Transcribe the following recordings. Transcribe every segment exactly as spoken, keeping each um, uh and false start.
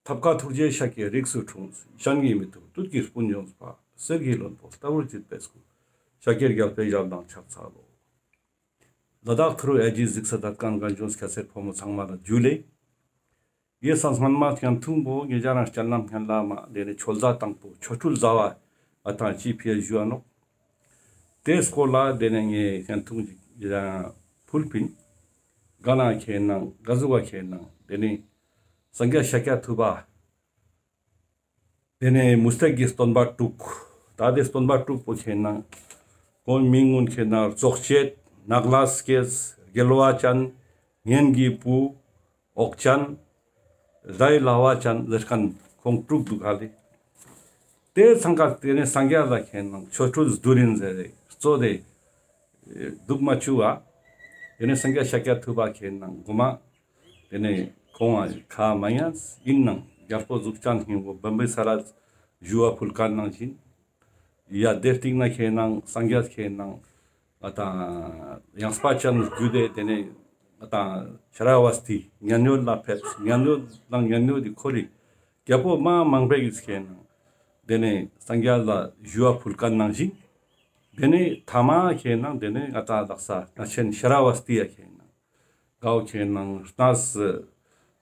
ཐབས་མཁས་ཐུགས་རྗེས་ཤཱཀྱའི་རིགས་སུ་འཁྲུངས། གཞན་གྱིས་མི་ཐུབ་བདུད་ཀྱི་དཔུང་འཇོམས་པ། གསེར་གྱི་ལྷུན་པོ་ལྟ་བུར་བརྗིད་པའི་སྐུ། ཤཱཀྱའི་རྒྱལ་པོའི་ཞབས་དང་ཕྱག་འཚལ་ལོ། ལ་དྭགས་ཐུ་རུ་ཨེ་ཇི་གཟིགས་ས་དད་ཁན་རྒན་གཞོན་སྐྱ་སེར་ཕོ་མོ་ཚང་མ་ལ་ཇུ་ལེ། ཡེ་སང་སྔན་མ་སྙན་ཐུང་པོ་ངེ་ཅ་རང་སྤྱན་ལམ་སྙན་ལ་མ་དེ་ནེ་ཆོས་ཟླ་དང་པོ་ཆོ་འཕྲུལ་ཟླ་བ་ཨ་ཐང་ཅི་ཕི་ཡ་ཞུ་བ་ནོག། དེ་སྐོར་ལ་དེ་ནེ་ངེ་སྙན་ཐུང་ཅིག་ཡ་ཕུལ་པིན། ག་ན་ཁེ་ནང་ག་ཟུག་ག་ཁེ་ནང་དེ་ནེ་སངས་རྒྱས་ཤཱཀྱ་ཐུབ་པ། དེ་ནེ་མུ་སྟེགས་ཀྱི་སྟོན་པ་དྲུག། ད་དེ་སྟོན་པ་དྲུག་པོ་ཁེ་ནང་ཁོང་མིང་ངུན་ཁེ་ནང་རྫོགས་བྱེད། ནག་ལས་སྐྱེས། རྒྱལ་བ་ཅན། གཉེན་གྱི་བུ། འོག་ཅན། ཟླ་བའི་ལྷ་བ་ཅན་ཟེར་ཁན་ཁོང་དྲུག་འདུག་ཧ་ལེ། དེ་ཚང་ཀ་དེ་ནེ་སངས་རྒྱས་ལ་ཁེ་ནང་ཆོ་འཕྲུལ་བསྡུ་རིན་ཟེར་རེ་གཙོ་དེ་འདུག་མ་བཅུག་པ། དེ་ནེ་སངས་རྒྱས་ཤཱཀྱ་ཐུབ་པ་ཁེ་ནང་གོ་མ་དེ་ནེ་ཁོང་ང་ཁ་མ་ཉན་ཡིན་ནང་རྒྱལ་པོ་གཟུགས་ཅན་སྙིང་པོ་བིམ་བི་ས་ར་ཞུ་བ་ཕུལ་ཁན་ནང་བཞིན། ཡ་དེ་སྟིང་ན་ཁེ་ནང་སངས་རྒྱས་ཁེ་ནང་ང་དང་ཡངས་པ་ཅན་རྒྱུད་དེ་དེ་ནེ་ང་དང་ཤ་ར་བ་སྟི་མཉན་ཡོད་ལ་ཕེབས། མཉན་ཡོད་ནང་མཉན་ཡོད་དེ་ཁོ་རི་རྒྱལ་པོ་མ་མང་པོ་གིས་ཁེ་ནང་དེ་ནེ་སངས་རྒྱས་ལ་ཞུ་བ་ཕུལ་ཁན་ནང་བཞིན། དེ་ནེ་ཐ་མ་ཁེ་ནང་དེ་ནེ་ང་དང་དག་ས་གནས་ཆེན་ཤ་ར་བ་སྟི་ཡ་ཁེ་ནང་གའོ་ཁེ་ནང་གནས་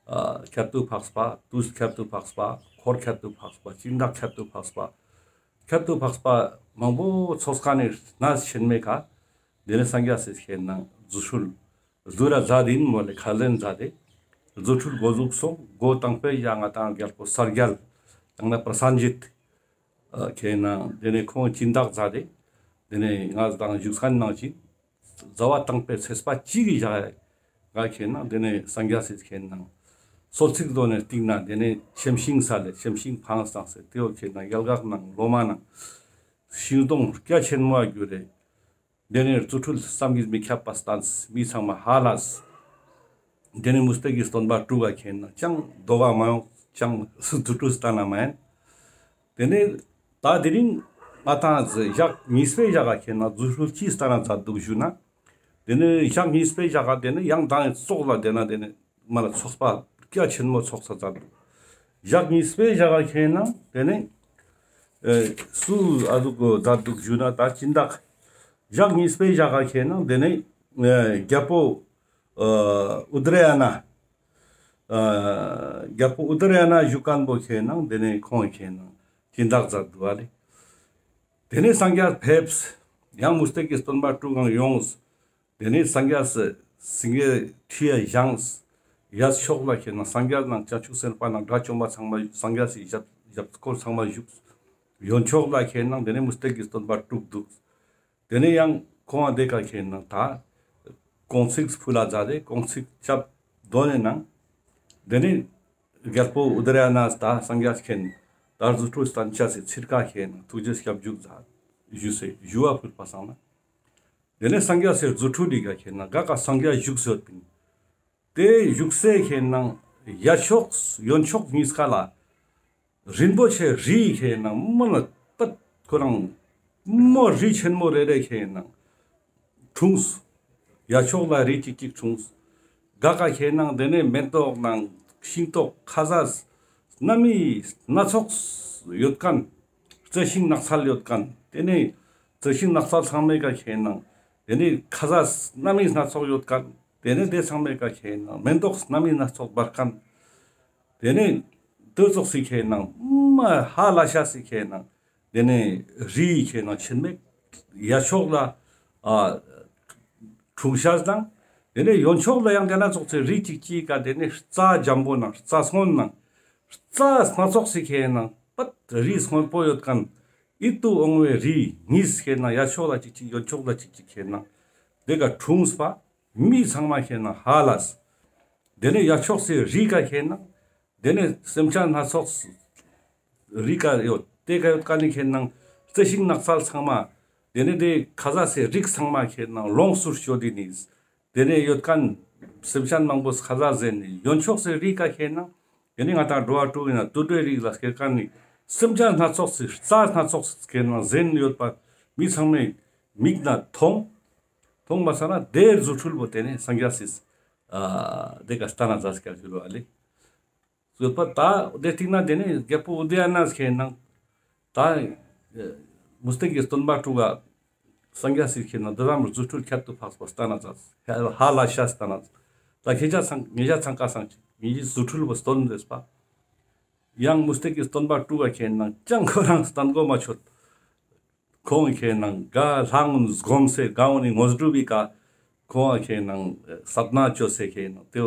ཨ་ཁྱད་དུ་འཕགས་པ། དུས་ཁྱད་དུ་འཕགས་པ། འཁོར་ཁྱད་དུ་འཕགས་པ། སྦྱིན་བདག་ཁྱད་དུ་འཕགས་པ། ཁྱད་དུ་འཕགས་པ་མང་པོ་ཚོགས་ཁན་ནི་གནས་ཆེན་མོའི་ཀ་དེ་ནེ་སངས་རྒྱས་སི་ཁེ་ནང་རྫུ་འཕྲུལ་བསྡུ་ར་མཛད་དེ་ཡིན་མོལ་ལེ་ཁས་ལེན་མཛད་དེ། རྫུ་འཕྲུལ་འགོ་འཛུགས་སོང་། འགོ་དང་པོའི་ཡ་ང་དང་རྒྱལ་པོ་གསལ་རྒྱལ་དང་ན་པྲ་སེན་ཇིད་ཨ་ཁེ་ནང་དེ་ནེ་ཁོང་སྦྱིན་བདག་མཛད་དེ། དེ་ནེ་ང་དང་བཞུགས་ཁན་ནང་བཞིན་ཟླ་བ་དང་པོའི་ཚེས་པ་གཅིག་གི་ཞག་ག་ཁེ་ནང་དེ་ནེ་སངས་རྒྱས་སི་ཁེ་ནང་གསོལ་ཚིགས་དོན་ནེ་སྟིང་ན་དེ་ནེ་ཆེམ་ཤིང་ས་ལེ་ཆེམ་ཤིང་འཕངས་སྟངས་སེ་དེའོ་ཁེ་ནང་ཡལ་ག་ནང་ལོ་མ་ནང་ཤིང་སྡོང་རྒྱ་ཆེན་མོ་ཨ་གྱུར་རེ། དེ་ནེ་རྫུ་འཕྲུལ་བསམ་གྱིས་མི་ཁྱབ་པ་སྟན། མི་ཚང་མ་ཧ་ལས། དེ་ནེ་མུ་སྟེགས་ཀྱི་སྟོན་པ་དྲུག་ག་ཁེ་ནང་ཅང་དོ་ག་མ་ཡོང་། ཅང་རྫུ་འཕྲུལ་སྟན་ན་མ་ཡིན། དེ་ནེ་ད་དེ་རིང་ང་དང་ཞག་གཉིས་པའི་ཞག་ག་ཁེ་ནང་རྫུ་འཕྲུལ་ཅི་སྟན་ན་མཛད་འདུག་ཞུ་ན། དེ་ནེ་ཞག་གཉིས་པའི་ཞག་ག་དེ་ནེ་ཡང་དང་ཙོགས་ལ་དེ་ན་དེ་ནེ་མ་ལ་ཚོགས་པ་རྒྱ་ཆེན་མོ་ཚོགས་ས་མཛད་འདུག། ཞག་གཉིས་པའི་ཞག་ག་ཁེ་ནང་དེ་ནེ་ཨེ་སུ་ཨ་ཟུག་གོ་མཛད་འདུག་ཞུ་ན་ད་སྦྱིན་བདག་ཞག་གཉིས་པའི་ཞག་ག་ཁེ་ནང་དེ་ནེ་ཨེ་རྒྱལ་པོ་ཨ་ཨུ་དྲ་ཡ་ན་ཨ་རྒྱལ་པོ་ཨུ་དྲ་ཡ་ན་བཞུགས་ཁན་པོ་ཁེ་ནང་དེ་ནེ་ཁོང་ཁེ་ནང་སྦྱིན་བདག་མཛད་འདུག་ཨ་ལེ། དེ་ནེ་སངས་རྒྱས་ཕེབས། ཡང་མུ་སྟེགས་ཀྱི་སྟོན་པ་དྲུག་གང་ཡོངས། དེ་ནེ་སངས་རྒྱས་སི་སེང་གེའི་ཁྲི་ཡ་བཞེངས། ཡ་ཕྱོགས་ལ་ཁེ་ནང་སངས་རྒྱས་ནང་བྱང་ཆུབ་སེམས་དཔའ་ནང་དགྲ་བཅོམ་པ་ཚང་མ་སངས་རྒྱས་སི་ཞབས་ཞབས་སྐོར་ཚང་མ་བཞུགས། གཡོན་ཕྱོགས་ལ་ཁེ་ནང་དེ་ནེ་མུ་སྟེགས་ཀྱི་སྟོན་པ་དྲུག་འདུག། དེ་ནེ་ཡང་ཁོང་ང་དེ་ཀ་ཁེ་ནང་ད་དགོངས་ཚིགས་ཕུལ་ལ་མཛད་དེ་དགོངས་ཚིགས་རྒྱབ་དོན་ནེ་ནང་དེ་ནེ་རྒྱལ་པོ་ཨུ་དྲ་ཡ་ན་ད་སངས་རྒྱས་ཁེ་ནང་ད་རྫུ་འཕྲུལ་སྟན་ཅེས་སི་ཚིར་ཀ་ཁེ་ནང་ཐུགས་རྗེ་སྐྱབས་འཇུག་མཛད་ཞུས་སེ་ཞུ་བ་ཕུལ་བ་སང་ན། དེ་ནེ་སངས་རྒྱས་སི་རྫུ་འཕྲུལ་ལི་ཀ་ཁེ་ནང་ག་ཀ་སངས་རྒྱས་བཞུགས་ཡོད་པིན། དེ་བཞུགས་སའི་ཁེ་ནང་ཡ་ཕྱོགས་གཡོན་ཕྱོགས་གཉིས་ཀ་ལ་རིན་པོ་ཆེ་རི་ཁེ་ནང་མ་ལ་པད་ཁོ་རང་མོ་རི་ཆེན་མོ་རེ་རེ་ཁེ་ནང་འཁྲུངས། ཡ་ཕྱོགས་ལ་རི་གཅིག་གཅིག་འཁྲུངས། ག་ཀ་ཁེ་ནང་དེ་ནེ་མེ་ཏོག་ནང་ཤིང་ཏོག་ཁ་ཟས་སྣ་མིན་སྣ་ཚོགས་ཡོད་ཁན། རྩི་ཤིང་ནགས་ཚལ་ཡོད་ཁན། དེ་ནེ་རྩི་ཤིང་ནགས་ཚལ་ཚང་མའི་ཀ་ཁེ་ནང་དེ་ནེ་ཁ་ཟས་སྣ་མིན་སྣ་ཚོགས་ཡོད་ཁན། དེ་ནེ་དེ་ཚང་མའི་ཀ་ཁེ་ནང་མེ་ཏོག་སྣ་མིན་སྣ་ཚོགས་འབར་ཁན། དེ་ནེ་དེ་ཙོགས་སི་ཁེ་ནང་མ་ཧ་ལས་ཤ་སི་ཁེ་ནང་དེ་ནེ་རི་ཁེ་ནང་ཆེན་མོ་ཡ་ཕྱོགས་ལ་ཨ་འཁྲུངས་ཤ་དང་། དེ་ནེ་གཡོན་ཕྱོགས་ལ་ཡང་དེ་ན་ཙོགས་སི་རི་གཅིག་གཅིག་ག་དེ་ནེ་རྩྭ་འཇམ་པོ་ནང་རྩྭ་སྔོན་ནང་རྩྭ་སྣ་ཚོགས་སི་ཁེ་ནང་པད་རི་སྔོན་པོ་ཡོད་ཁན་ཡིད་དུ་འོང་བའི་རི་གཉིས་ཁེ་ནང་ཡ་ཕྱོགས་ལ་གཅིག་གཅིག་གཡོན་ཕྱོགས་ལ་གཅིག་གཅིག་ཁེ་ནང་དེ་ཀ་འཁྲུངས་པ་མི་ཚང་མ་ཁེ་ནང་ཧ་ལས། དེ་ནེ་ཡ་ཕྱོགས་སི་རི་ཀ་ཁེ་ནང་དེ་ནེ་སེམས་ཅན་སྣ་ཚོགས་རི་ཀ་ཡོད། དེ་ཀ་ཡོད་ཁན་ནི་ཁེ་ནང་རྩི་ཤིང་ནགས་ཚལ་ཚང་མ་དེ་ནེ་དེ་ཁ་ཟས་སི་རིགས་ཚང་མ་ཁེ་ནང་ལོངས་སུ་སྤྱོད་དེ་ནི། དེ་ནེ་ཡོད་ཁན་སེམས་ཅན་མང་པོ་ཁ་ཟས་ཟེན་ནི། གཡོན་ཕྱོགས་སི་རི་ཀ་ཁེ་ནང་དེ་ནེ་ང་དང་འགྲོ་བ་དྲུག་ཡིན་ན་དུད་འགྲོའི་རིགས་ལ་སྐྱེ་ཁན་ནི་སེམས་ཅན་སྣ་ཚོགས་སི་རྩྭ་སྣ་ཚོགས་ཁེ་ནང་ཟེན་ཡོད་པ་མི་ཚང་མའི་མིག་ན་མཐོང་། མཐོང་བ་སང་ན་དེ་རྫུ་འཕྲུལ་པོ་དེ་ནེ་སངས་རྒྱས་སི་ཨ་དེ་ཀ་སྟན་ན་མཛད་སྐྱབས་ཞུ་རུ་ཨ་ལེ། ཡོད་པ་ད་དེ་སྟིང་ན་དེ་ནས་རྒྱལ་པོ་ཨུ་དེ་ཡ་ན་ཁེ་ནང་ད་མུ་སྟེགས་ཀྱི་སྟོན་པ་དྲུག་ག་སངས་རྒྱས་སི་ཁེ་ནང་འདི་རང་རྫུ་འཕྲུལ་ཁྱད་དུ་འཕགས་པ་སྟན་ན་ཙ་ཧ་ལ་ཤ་སྟན་ན་ཙ་ད་ཁྱེད་ཅག་ཚང་ངེད་ཅག་ཚང་ཀ་སང་ངེད་ཀྱི་རྫུ་འཕྲུལ་བོ་སྟོན་རེས་པ། ཡང་མུ་སྟེགས་ཀྱི་སྟོན་པ་དྲུག་ག་ཁེ་ནང་ཅང་ཁོ་རང་སྟན་གོ་མ་ཆོད། ཁོང་ཁེ་ནང་ག་ལྷ་ངོ་སྒོམ་སེ་ག་འོ་ནི་དངོས་གྲུབ་བི་ཀ་ཁོང་ཁེ་ནང་སད་ན་ཅོ་སེ་ཁེ་ནང་དེ་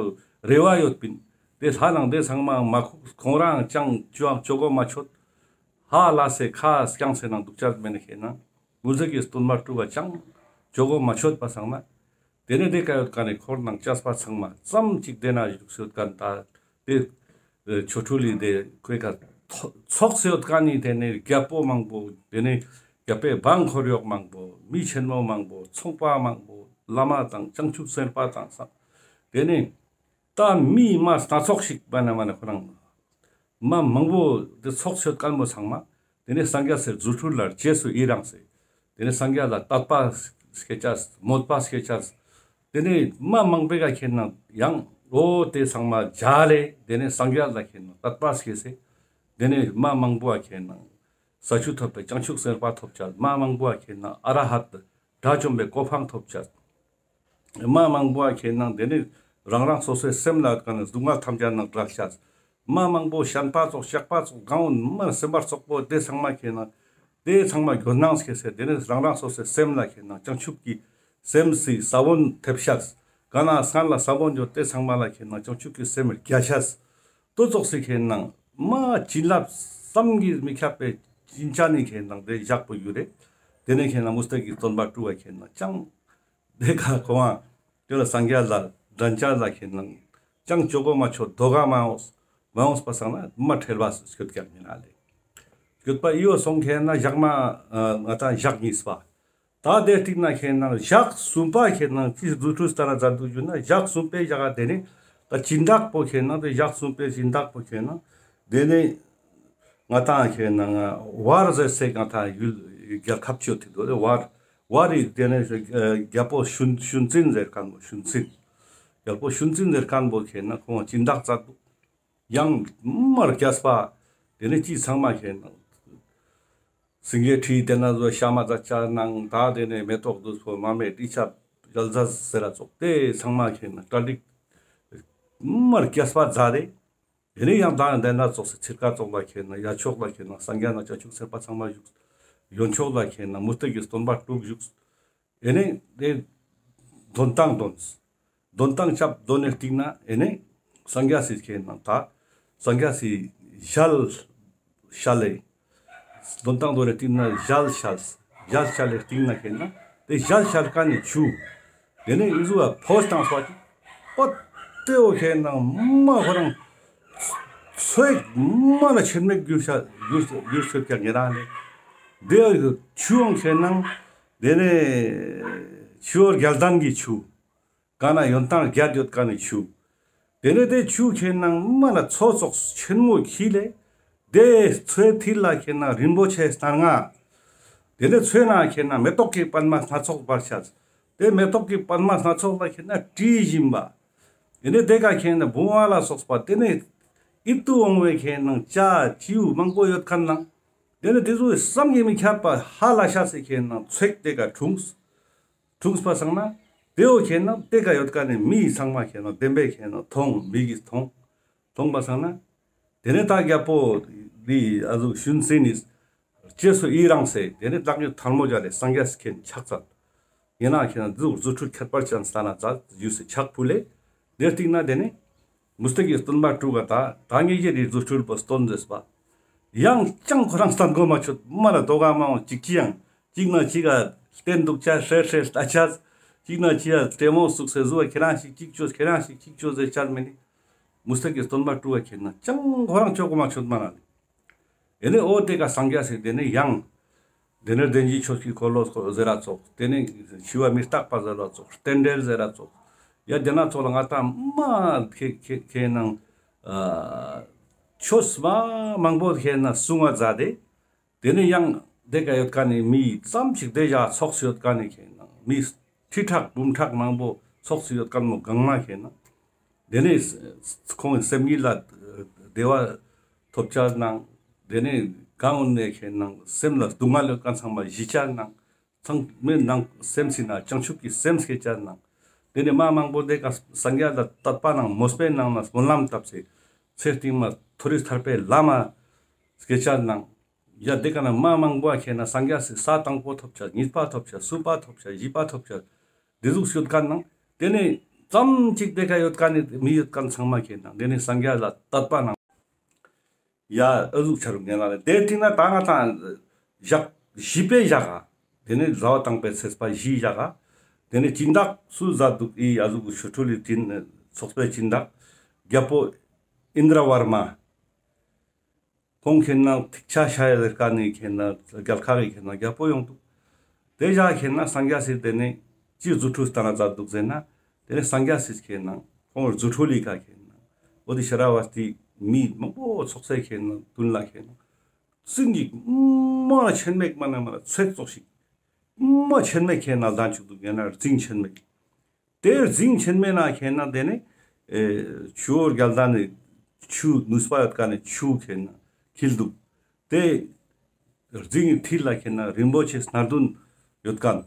རེ་བ་ཡོད་པིན། དེ་ལྷ་ནང་དེ་ཚང་མ་མ་ཁུག་ཁོང་རང་ཅང་ཅོ་ཅོ་གོ་མ་ཆོད། ཧ་ལ་སེ་ཁ་སྐྱང་སེ་ནང་འདུག་ཅར་མེ་ནི་ཁེ་ནང་མུ་སྟེགས་ཀྱི་སྟོན་པ་དྲུག་ག་ཅང་ཅོ་གོ་མ་ཆོད་པ་སང་ན། དེ་ནས་དེ་ཀ་ཡོད་ཀ་ནས་འཁོར་ནང་སྐྱབས་པ་ཚང་མ་ཙམ་ཅིག་དེ་ན་བཞུགས་སེ་ཡོད་ཀ་ནས་ད་དེ་ཆོ་འཕྲུལ་ལི་དེ་ཁོའི་ཀ་ཚོགས་སེ་ཡོད་ཀ་ནས་དེ་ནས་རྒྱལ་པོ་མང་པོ་དེ་ནས་རྒྱལ་པོའི་འབངས་འཁོར་གཡོག་མང་པོ་མི་ཆེན་མོ་མང་པོ་ཚོང་པ་མང་པོ་བླ་མ་དང་བྱང་ཆུབ་སེམས་དཔའ་དང་ས་དེ་ནས་ད་མི་མ་སྣ་ཚོགས་ཤིག་པ་ན་མ་ན་ཁོ་རང་མ་མང་པོ་དེ་ཚོགས་སེ་ཡོད་ཀ་ནས་མོ་ཚང་མ། དེ་ནས་སངས་རྒྱས་སི་རྫུ་འཕྲུལ་ལ་རྗེས་སུ་ཡི་རངས་སེ། དེ་ནས་སངས་རྒྱས་ལ་དད་པ་སྐྱེ་ཅས་མོས་པ་སྐྱེ་ཅས། དེ་ནས་མ་མང་པོའི་ཀ་ཁེ་ནང་ཡང་འོ་དེ་ཚང་མ་མཇལ་ལེ་དེ་ནས་སངས་རྒྱས་ལ་ཁེ་ནང་དད་པ་སྐྱེ་སེ། དེ་ནས་མ་མང་པོ་ཨ་ཁེ་ནང་ས་བཅུ་ཐོབ་པའི་བྱང་ཆུབ་སེམས་དཔའ་ཐོབ་ཅས། མ་མང་པོ་ཨ་ཁེ་ནང་ཨ་ར་ཧད་དགྲ་བཅོམ་པའི་གོ་འཕང་ཐོབ་ཅས། མ་མང་པོ་ཨ་ཁེ་ནང་དེ་ནི་རང་རང་སོ་སོའི་སེམས་ལ་ཀ་ནི་སྡུག་བསྔལ་ཐམས་ཅད་ནང་བྲལ་ཤས། མ་མང་པོ་བཤན་པ་ཙོགས་ཤག་པ་ཙོགས་གང་འོན་མ་སེམས་པ་ཙོགས་པོ་དེ་ཚང་མ་ཁེ་ནང་དེ་ཚང་མ་འགྱོད་སྣང་སྐྱེ་སེ་དེ་ནི་རང་རང་སོ་སོའི་སེམས་ལ་ཁེ་ནང་བྱང་ཆུབ་ཀྱི་སེམས་སི་ས་བོན་ཐེབས་ཤས། ག་ན་སྔར་ལ་ས་བོན་ཡོད་དེ་ཚང་མ་ལ་ཁེ་ནང་བྱང་ཆུབ་ཀྱི་སེམས་རྒྱས་ཤས། དོ་ཙོགས་སི་ཁེ་ནང་མ་བྱིན་རླབས་བསམ་གྱིས་མི་ཁྱབ་པའི་བྱིན་ཆ་ནི་ཁེ་ནང་དེ་བཞག་པོ་ཡོད་རེད། དེ་ནས་ཁེ་ནང་མུ་སྟེགས་ཀྱི་སྟོན་པ་དྲུག་ག་ཁེ་ནང་ཅང་དེ་ཀ་ཁོང་དེ་ལ་སངས་རྒྱས་ལ་འགྲན་ཆ་ལ་ཁེ་ནང་ཅང་ཅོ་གོ་མ་ཆོད་དོ་ག་མ་འོངས་མ་འོངས་པ་སང་ན་མ་ཁྲེལ་བ་སྐྱོད་ཀྱང་མིན་ན་ལེ། སྐྱོད་པ་ཡོ་སོང་ཁེ་ན་ཞག་མ་ང་ད་ཞག་གཉིས་པ། ད་དེ་སྟིང་ན་ཁེ་ནང་ཞག་གསུམ་པ་ཁེ་ནང་ཅི་རྫུ་འཕྲུལ་ལྟར་ན་མཛད་འདུག་ཞུ་ན་ཞག་གསུམ་པའི་ཞག་ག་དེ་ནས་ད་སྦྱིན་བདག་པོ་ཁེ་ནང་དེ་ཞག་གསུམ་པའི་སྦྱིན་བདག་པོ་ཁེ་ནང་དེ་ནས་ང་ཏང་ཁེ་ནང་བར་ཟེར་སེ་ང་ཏང་ཡུལ་རྒྱལ་ཁབ་ཅིག་ཡོད་དེ་དོ་རེ་བར་བར་རི་དེ་ནས་རྒྱལ་པོ་ཤུན་ཤུན་ཙིན་ཟེར་མཁན་པོ་ཤུན་ཙིན་རྒྱལ་པོ་ཤུན་ཙིན་ཟེར་མཁན་པོ་ཁེ་ནང་ཁོང་སྦྱིན་བདག་མཛད་འདུག་ཡང་མར་རྒྱས་པ་དེ་ནས་ཅི་ཚང་མ་ཁེ་ནང་སེང་གེ་ཁྲི་དེ་ན་བཟོ་ཤ་མ་ཛ་ཆ་ནང་ད་དེ་ནས་མེ་ཏོག་བདུག་སྤོས་མར་མེ་དྲི་ཆབ་ཞལ་ཟས་ཟེར་ར་ཙོགས་དེ་ཚང་མ་ཁེ་ནང་གྲ་སྒྲིག་མར་རྒྱས་པ་མཛད་དེ། དེ་ནས་ཡང་ད་དེ་ན་ཙོགས་སེ་ཚིར་ཀ་ཙོགས་ལ་ཁེ་ནང་ཡ་ཕྱོགས་ལ་ཁེ་ནང་སངས་རྒྱས་ནང་བྱང་ཆུབ་སེམས་དཔའ་ཚང་མ་བཞུགས། ཡོན་ཕྱོགས་ལ་ཁེ་ནང་མུ་སྟེགས་ཀྱི་སྟོན་པ་དྲུག་བཞུགས། ཨེ་ནས་དེ་དོན་ཏང་དོན། དོན་ཏང་ཆབ་དོན་ནས་སྟིང་ན་ཨེ་ནས་སངས་རྒྱས་སི་ཁེ་ནང་ད་སངས་རྒྱས་སི་ཞལ་ཤལ་ལེ། དོན་ཏང་དོན་ནས་སྟིང་ན་ཞལ་ཤལ། ཞལ་ཤལ་ལེ་སྟིང་ན་ཁེ་ནང་དེ་ཞལ་ཤལ་མཁན་ནི་ཆུ། དེ་ནས་ཨི་ཟུ་བ་ཕོས་ཏང་སོ་ཅི། པོ་ཏེའོ་ཁེ་ནང་མ་ཁོ་རང་ཚོས་མ་ལ་ཆེན་མེད་གྱུར་ཤ་གྱུར་གྱུར་ཤོད་ཀྱང་ཉེ་རང་ལེ། དེ་ཆུའང་ཁེ་ནང་དེ་ནས་ཆུ་བོ་རྒྱལ་ལྡན་གྱི་ཆུ། ག་ན་ཡོན་ཏན་བརྒྱད་ཡོད་མཁན་ནི་ཆུ། དེ་ནས་དེ་ཆུ་ཁེ་ནང་མ་ལ་མཚོ་ཙོགས་ཆེན་མོ་ཁྱིལ་ལེ། དེ་མཚོའི་མཐིལ་ལ་ཁེ་ནང་རིན་པོ་ཆེ་སྣ་ལྔ། དེ་ནས་མཚོའི་ནང་ཁེ་ནང་མེ་ཏོག་གི་པདྨ་སྣ་ཚོགས་འབར་ཤག་དེ་མེ་ཏོག་གི་པདྨ་སྣ་ཚོགས་ལ་ཁེ་ནང་དྲི་ཞིམ་པ། དེ་ནས་དེ་ཀ་ཁེ་ནང་བུང་བ་ལ་སོགས་པ་དེ་ནས་ཡིད་དུ་འོང་བའི་ཁེ་ནང་བྱ་བྱིའུ་མང་པོ་ཡོད་མཁན་ནང་། དེ་ནས་དེ་ཚོ་བསམ་གྱིས་མི་ཁྱབ་པ་ཧ་ལ་ཤ་སེ་ཁེ་ནང་ཚོས་དེ་ཀ་འཁྲུངས། འཁྲུངས་པ་སང་ན། དེའོ་ཁེ་ནང་དེ་ཀ་ཡོད་མཁན་ནི་མི་ཚང་མ་ཁེ་ནང་བདེན་པའི་ཁེ་ནང་མཐོང་མིག་གིས་མཐོང་། མཐོང་པ་སང་ན། དེ་ནས་ད་རྒྱལ་པོ་འདི་ཨ་ཟུག་ཤུན་ཙིན་ནི་རྗེས་སུ་ཡི་རངས་སེ་དེ་ནས་བདག་ཉིད་ཐལ་མོ་སྦྱར་ཏེ་སངས་རྒྱས་སི་ཁེ་ཕྱག་འཚལ། ཡིན་ན་ཁེ་ནང་རྫུ་རྫུ་འཕྲུལ་ཁྱད་པར་ཅན་སྟན་ན་མཛད་ཞུས་སེ་ཕྱག་ཕུལ་ལེ། དེ་སྟིང་ན་དེ་ནས་མུ་སྟེགས་ཀྱི་སྟོན་པ་དྲུག་ག་ད་ད་ངེད་ཀྱི་རི་རྫུ་འཕྲུལ་པོ་སྟོན་ཟེར་པ། ཡང་ཅང་ཁོ་རང་སྟན་གོ་མ་ཆོད་མ་ལ་དོ་ག་མ་འོང་ཅིག་ཅི་ཡང་ཅིག་ན་ཅིག་ག་བསྟན་འདུག་ཆ་ཧྲེ་ཧྲེ་ལྟ་ཆ། ཅིག་ན་ཅིག་ག་ལྟད་མོ་བཙུགས་སེ་བཟོ་བ་ཁྱེད་རང་ཞིག་ཅིག་ཅོས་ཁྱེད་རང་ཞིག་ཅིག་ཅོས་ཟེར་ཆ་མེད་ནི། མུ་སྟེགས་ཀྱི་སྟོན་པ་དྲུག་ག་ཁེ་ནང་ཅང་ཁོ་རང་ཅོ་གོ་མ་ཆོད་མ་ན་ནི། ཨེ་ནས་འོ་དེ་ཀ་སངས་རྒྱས་སི་དེ་ནས་ཡང་། དེ་ནས་བདེན་བཞིའི་ཆོས་ཀྱི་འཁོར་ལོ་ཟེར་ར་ཙོགས། དེ་ནས་འཆི་བ་མི་རྟག་པ་ཟེར་ར་ཙོགས། རྟེན་འབྲེལ་ཟེར་ར་ཙོགས། ཡ་དེ་ན་ཙོགས་ལ་ང་ཏང་མ་ཁེ་ཁེ་ཁེ་ནང་ཨ་ཆོས་མ་མང་པོ་ཁེ་ནང་གསུང་བ་མཛད་དེ། དེ་ནས་ཡང་དེ་ཀ་ཡོད་མཁན་ནི་མི་ཙམ་ཞིག་དེ་ཞག་ཚོགས་སུ་ཡོད་མཁན་ནི་ཁེ་ནང་མི་ཁྲི་ཕྲག་འབུམ་ཕྲག་མང་པོ་ཚོགས་སུ་ཡོད་མཁན་མོ་གང་མ་ཁེ་ནང་། དེ་ནས་ཁོང་སེམས་ཉིད་ལ་ བདེ་བ་ཐོབ་ཅ་ནང་། དེ་ནས་གང་འོན་ནས་ཁེ་ནང་སེམས་ལ་སྡུག་བསྔལ་ཡོད་མཁན་ཚང་མ་ཞི་ཅ་ནང་། ཚང་མའི་ནང་སེམས་སི་ནང་བྱང་ཆུབ་ཀྱི་སེམས་སྐྱེ་ཅ་ནང་། དེ་ནས་མ་མང་པོ་དེ་ཀ་སངས་རྒྱས་ལ་དད་པ་ནང་མོས་པའི་ནང་ན་སྨོན་ལམ་བཏབ་སྟེ་ཚེ་རྟིང་མ་མཐོ་རིས་ཐར་པའི་ལམ་སྐྱེ་ཅ་ནང་། ཡ་དེ་ཀ་ན་མ་མང་པོ་ཁེ་ན་སངས་རྒྱས་སི་ས་དང་པོ་ཐོབ་ཅ། གཉིས་པ་ཐོབ་ཅ། གསུམ་པ་ཐོབ་ཅ། བཞི་པ་ཐོབ་ཅ། དེ་ཟུག་ཡོད་མཁན་ནང་། དེ་ནས་ཙམ་ཅིག་དེ་ཀ་ཡོད་མཁན་ནི་མི་ཡོད་མཁན་ཚང་མ་ཁེ་ན་དེ་ནས་སངས་རྒྱས་ལ་དད་པ་ནང་། ཡ་ཨ་ཟུག་ཆ་རུག་ཉན་ལ་རེ། དེ་དེ་ན་ད་ང་ཏང་ཞག་བཞི་པའི་ཞག་ག། དེ་ནས་ཟླ་བ་དང་པོའི་ཚེས་པ་བཞིའི་ཞག་ག། དེ་ནས་སྦྱིན་བདག་སུ་ཟ་འདུག་ཨི་ཨ་ཟུག་གི་ཆོ་འཕྲུལ་ལི་ཚོགས་པའི་སྦྱིན་བདག་རྒྱལ་པོ་ཨིནྡྲ་ཝར་མ། ཁོང་ཁེ་ན་ཐིག་ཆ་ཤ་ཡ་ལེར་ཀ་ནི་ཁེ་ན་རྒྱལ་ཁ་གི་ཁེ་ན་རྒྱལ་པོ་ཡོང་འདུག། དེ་ཞག་ཁེ་ན་སངས་རྒྱས་སི་དེ་ནས་ཅི་རྫུ་འཕྲུལ་སྟན་ན་མཛད་འདུག་ཟེར་ན། དེ་ནས་སངས་རྒྱས་སི་ཁེ་ན་ཁོང་རྫུ་འཕྲུལ་ལི་ཀ་ཁེ་ན་འོ་དེ་ཤ་ར་བ་སྟི་མི་མང་པོ་ཚོགས་སའི་ཁེ་ན་མདུན་ལ་ཁེ་ན་རྫིང་གི་མ་ཆེན་མེག་མ་ན་མ་ན་ཚེག་ཙོགས་ཤིག་མ་ཆེན་མེག་ཁེ་ན་ལྡན་བཅུག་འདུག། ཡང་ན་རྫིང་ཆེན་མེག། དེ་རྫིང་ཆེན་མེ་ན་ཁེ་ན་དེ་ནས་ཨེ་ཆུ་བོ་བརྒྱ་ལྡན་ནི་ཆུ་ནུས་པ་ཡོད་མཁན་ནི་ཆུ་ཁེ་ན་འཁྱིལ་འདུག། དེ་རྫིང་གི་མཐིལ་ལ་ཁེ་ན་རིན་པོ་ཆེ་སྣ་བདུན་ཡོད་མཁན།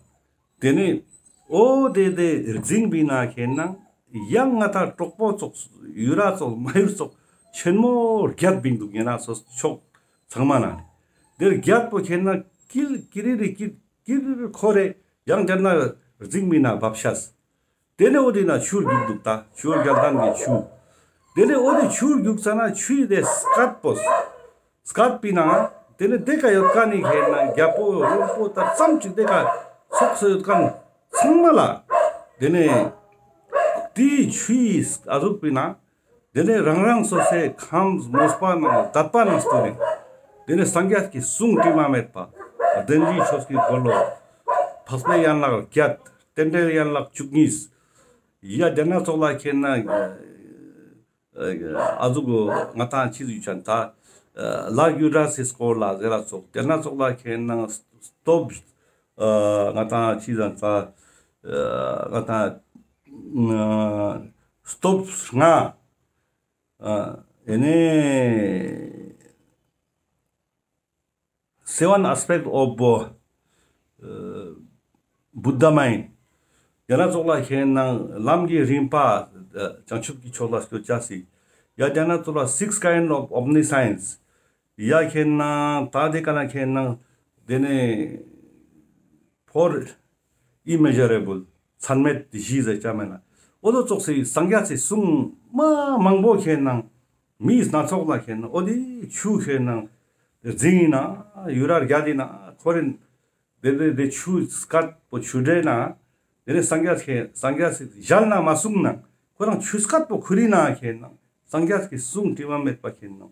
དེ་ནས་འོ་དེ་དེ་རྫིང་བི་ན་ཁེ་ན་ཡང་ང་ཏང་གྲོག་པོ་ཙོགས་ཡུ་ར་ཙོགས་མ་ཡུར་ཙོགས་ཆེན་མོ་བརྒྱད་བིང་འདུག། ཡང་ན་སོ་ཕྱོགས་ཚང་མ་ན་ནི་དེ་བརྒྱད་པོ་ཁེ་ན་ཀིལ་ཀིར་རི་ཀིར་ཀིར་ཁོ་རེ་ཡང་དེ་ན་རྫིང་བི་ན་བབས་ཤེས། དེ་ནས་འོ་དེ་ན་ཆུར་རྒྱུག་འདུག། ད་ཆུ་བོ་བརྒྱ་ལྡན་གྱི་ཆུ། དེ་ནས་འོ་དེ་ཆུར་རྒྱུག་ས་ན་ཆུའི་དེ་སྐད་པོ། སྐད་པི་ན། དེ་ནས་དེ་ཀ་ཡོད་མཁན་ནི་ཁེ་ན་རྒྱལ་པོ་རོང་པོ་ད་ཙམ་ཅིག་དེ་ཀ་ཚོགས་སུ་ཡོད་མཁན་ཚང་མ་ལ། དེ་ནས་དེའི་ཆུའི་ཨ་ཟུག་པི་ན། དེ་ནས་རང་རང་སོ་སོའི་ཁམས་མོས་པ་ནང་དད་པ་ནང་བསྟུན་ནས། དེ་ནས་སངས་རྒྱས་ཀྱི་གསུང་དྲི་མ་མེད་པ། བདེན་བཞིའི་ཆོས་ཀྱི་འཁོར་ལོ། འཕགས་པའི་ཡན་ལག་བརྒྱད། རྟེན་འབྲེལ་ཡན་ལག་བཅུ་གཉིས། ཡ་དེ་ན་ཙོགས་ལ་ཁེ་ན་ཨ་ཟུག་ང་ཏང་ཅི་ཟུག་ཅན་ད་ལྷ་རྒྱུ་འབྲས་སི་སྐོར་ལ་ཟེར་ར་ཙོགས། དེ་ན་ཙོགས་ལ་ཁེ་ན་སྟོབས་ང་ཏང་ཅི་ཟེར་ད་ང་ཏང་སྟོབས་ལྔ། ཨ་ཨེ་ནས་seven aspect of Buddha mind། དེ་ན་ཙོགས་ལ་ཁེ་ན་ལམ་གྱི་རིམ་པ་བྱང་ཆུབ་ཀྱི་ཕྱོགས་ལ་སྐྱོད་ཅེས་སི། ཡ་དེ་ན་ཙོགས་ལ་six kind of omniscience། ཡ་ཁེ་ན་ད་དེ་ཀ་ན་ཁེ་ན་དེ་ནས་four immeasurable ཚད་མེད་བཞི་ཟེར་ཅ་མེད་ན། འོ་དོ་ཙོགས་སི་སངས་རྒྱས་སི་གསུང་མ་མང་པོ་ཁེ་ན་མི་སྣ་ཚོགས་ལ་ཁེ་ན་འོ་དེ་ཆུ་ཁེ་ན་རྫིང་ཡིན་ན་ཡུ་ར་བརྒྱད་ཡིན་ན་ཁོ་རེ་དེ་དེ་དེ་ཆུ་སྐད་པོ་ཆུ་འདྲེ་ན་དེ་ནས་སངས་རྒྱས་ཁེ་སངས་རྒྱས་སི་ཞལ་ན་མ་གསུངས་ན་ཁོ་རང་ཆུ་སྐད་པོ་ཁུར་ཡིན་ན་ཁེ་ན་སངས་རྒྱས་ཀྱི་གསུང་དྲི་མ་མེད་པ་ཁེ་ན་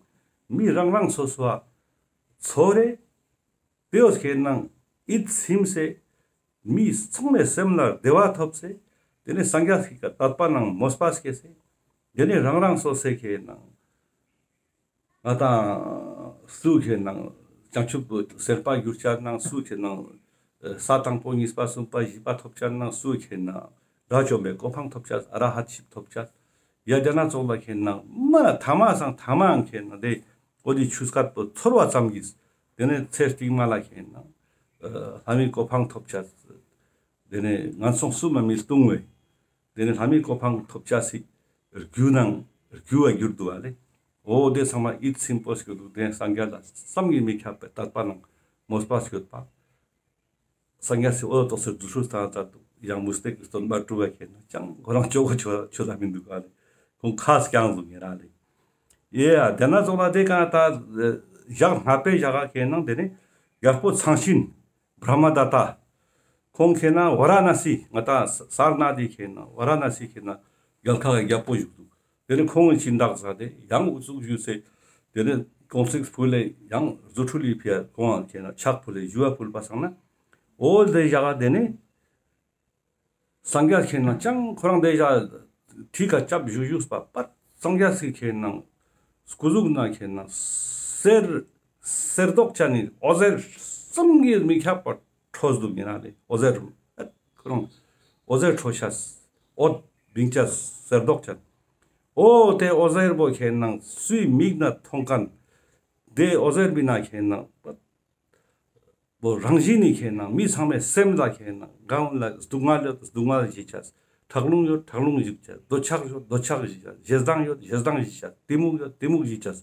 མི་རང་རང་སོ་སོ་ཚོར་རེ། དེ་འོ་ཁེ་ན་ཡིད་ཚིམ་སེ། མི་ཚང་མའི་སེམས་ལ་བདེ་བ་ཐོབ་སེ། དེ་ནས་སངས་རྒྱས་ཀྱི་དད་པ་ནང་མོས་པ་སྐྱེས་སེ། དེ་ནས་རང་རང་སོ་སོའི་ཁེ་ན་ང་ཏང་སུ་ཁེ་ན་བྱང་ཆུབ་སེམས་དཔའ་གྱུར་ཅ་ནང་སུ་ཁེ་ན་ས་དང་པོ་གཉིས་པ་གསུམ་པ་བཞི་པ་ཐོབ་ཅ་ནང་སུ་ཁེ་ན་དགྲ་བཅོམ་པའི་གོ་འཕང་ཐོབ་ཅ། ཨ་ར་ཧད་ཤིག་ཐོབ་ཅ། ཡ་དེ་ན་ཙོགས་ལ་ཁེ་ན་མ་ཐ་མ་སང་ཐ་མའང་ཁེ་ན་དེ་འོ་དེ་ཆུ་སྐད་པོ་ཚོར་བ་ཙམ་གྱིས། དེ་ནས་ཚེ་རྟིང་མ་ལ་ཁེ་ན་ལྷ་མིའི་གོ་འཕང་ཐོབ་ཅ། དེ་ནས་ངན་སོང་གསུམ་མ་མི་ལྟུང་བས། དེ་ནས་ལྷ་མིའི་གོ་འཕང་ཐོབ་ཅ་སི་རྒྱུ་ནང་རྒྱུ་བ་གྱུར་འདུག་པ་ལེ། འོ་དེ་ཚང་མ་ཡིད་ཚིམ་པོ་སྐྱོད་འདུག། དེ་སངས་རྒྱས་ལ་བསམ་གྱིས་མི་ཁྱབ་པའི་དད་པ་ནང་མོས་པ་སྐྱོད་པ། སངས་རྒྱས་སི་འོ་དོ་ཏོག་སེ་རྫུ་འཕྲུལ་སྟན་ན་མཛད་འདུག། ཡང་མུ་སྟེགས་ཀྱི་སྟོན་པ་དྲུག་པ་ཁེ་ན་ཅང་ཁོ་རང་ཅོ་གོ་ཆོ་ཆོ་ལ་མི་འདུག་ག་ལེ། ཁོང་ཁ་སྐྱང་ཟུག་ཡིན་ར་ལེ། ཡེ་ཡ་དེ་ན་ཙོགས་ལ་དེ་ཀ་ད་ཞག་ལྔ་པའི་ཞག་ག་ཁེ་ན་དེ་ནས་རྒྱལ་པོ་ཚངས་ཆེན་བྲ་མ་དཏྟ། ཁོང་ཁེ་ན་ཝ་ར་ཎ་སི་ང་ཏང་ས་སར་ནཱཐ་དི་ཁེ་ན་ཝ་ར་ཎ་སི་ཁེ་ན་རྒྱལ་ཁག་གི་རྒྱལ་པོ་བཞུགས་འདུག། དེ་ནས་ཁོང་གི་སྦྱིན་བདག་མཛད་དེ་ཡང་འུ་ཚུགས་བཞུགས་སེ། དེ་ནས་དགོང་ཚིགས་ཕུལ་ལེ་ཡང་རྫུ་འཕྲུལ་ལི་ཕི་ཡ་ཁོང་ཁེ་ན་ཕྱག་ཕུལ་ལེ་ཞུ་བ་ཕུལ་པ་སང་ན། འོ་དེ་ཞག་ག་དེ་ནས་སངས་རྒྱས་ཁེ་ན་ཅང་ཁོ་རང་དེ་ཞག་ཁྲི་ཀ་ཅབ་བཞུགས་བཞུགས་པ་པད་སངས་རྒྱས་སི་ཁེ་ན་སྐུ་གཟུགས་ན་ཁེ་ན་གསེར་གསེར་མདོག་ཅན་ནི་འོད་ཟེར་བསམ་གྱིས་མི་ཁྱབ་པ་འཕྲོས་འདུག་ཡིན་ན་ལེ། འོད་ཟེར་ཁོ་རང་འོད་ཟེར་འཕྲོ་ཤེས། འོད་བིང་ཅེས་གསེར་མདོག་ཅན། འོ་དེ་འོད་ཟེར་པོ་ཁེ་ནང་སུའི་མིག་ན་མཐོང་ཁན། དེ་འོད་ཟེར་པོའི་ནང་ཁེ་ནང་བོ་རང་བཞིན་ནི་ཁེ་ནང་མི་ཚང་མའི་སེམས་ལ་ཁེ་ནང་གང་ལ་སྡུག་བསྔལ་ཡོད་སྡུག་བསྔལ་ཞི་ཆ། ཁྲག་རླུང་ཡོད་ཁྲག་རླུང་ཞི་ཆ། འདོད་ཆགས་ཡོད་འདོད་ཆགས་ཞི་ཆ། ཞེ་སྡང་ཡོད་ཞེ་སྡང་ཞི་ཆ། གཏི་མུག་ཡོད་གཏི་མུག་ཞི་ཆ།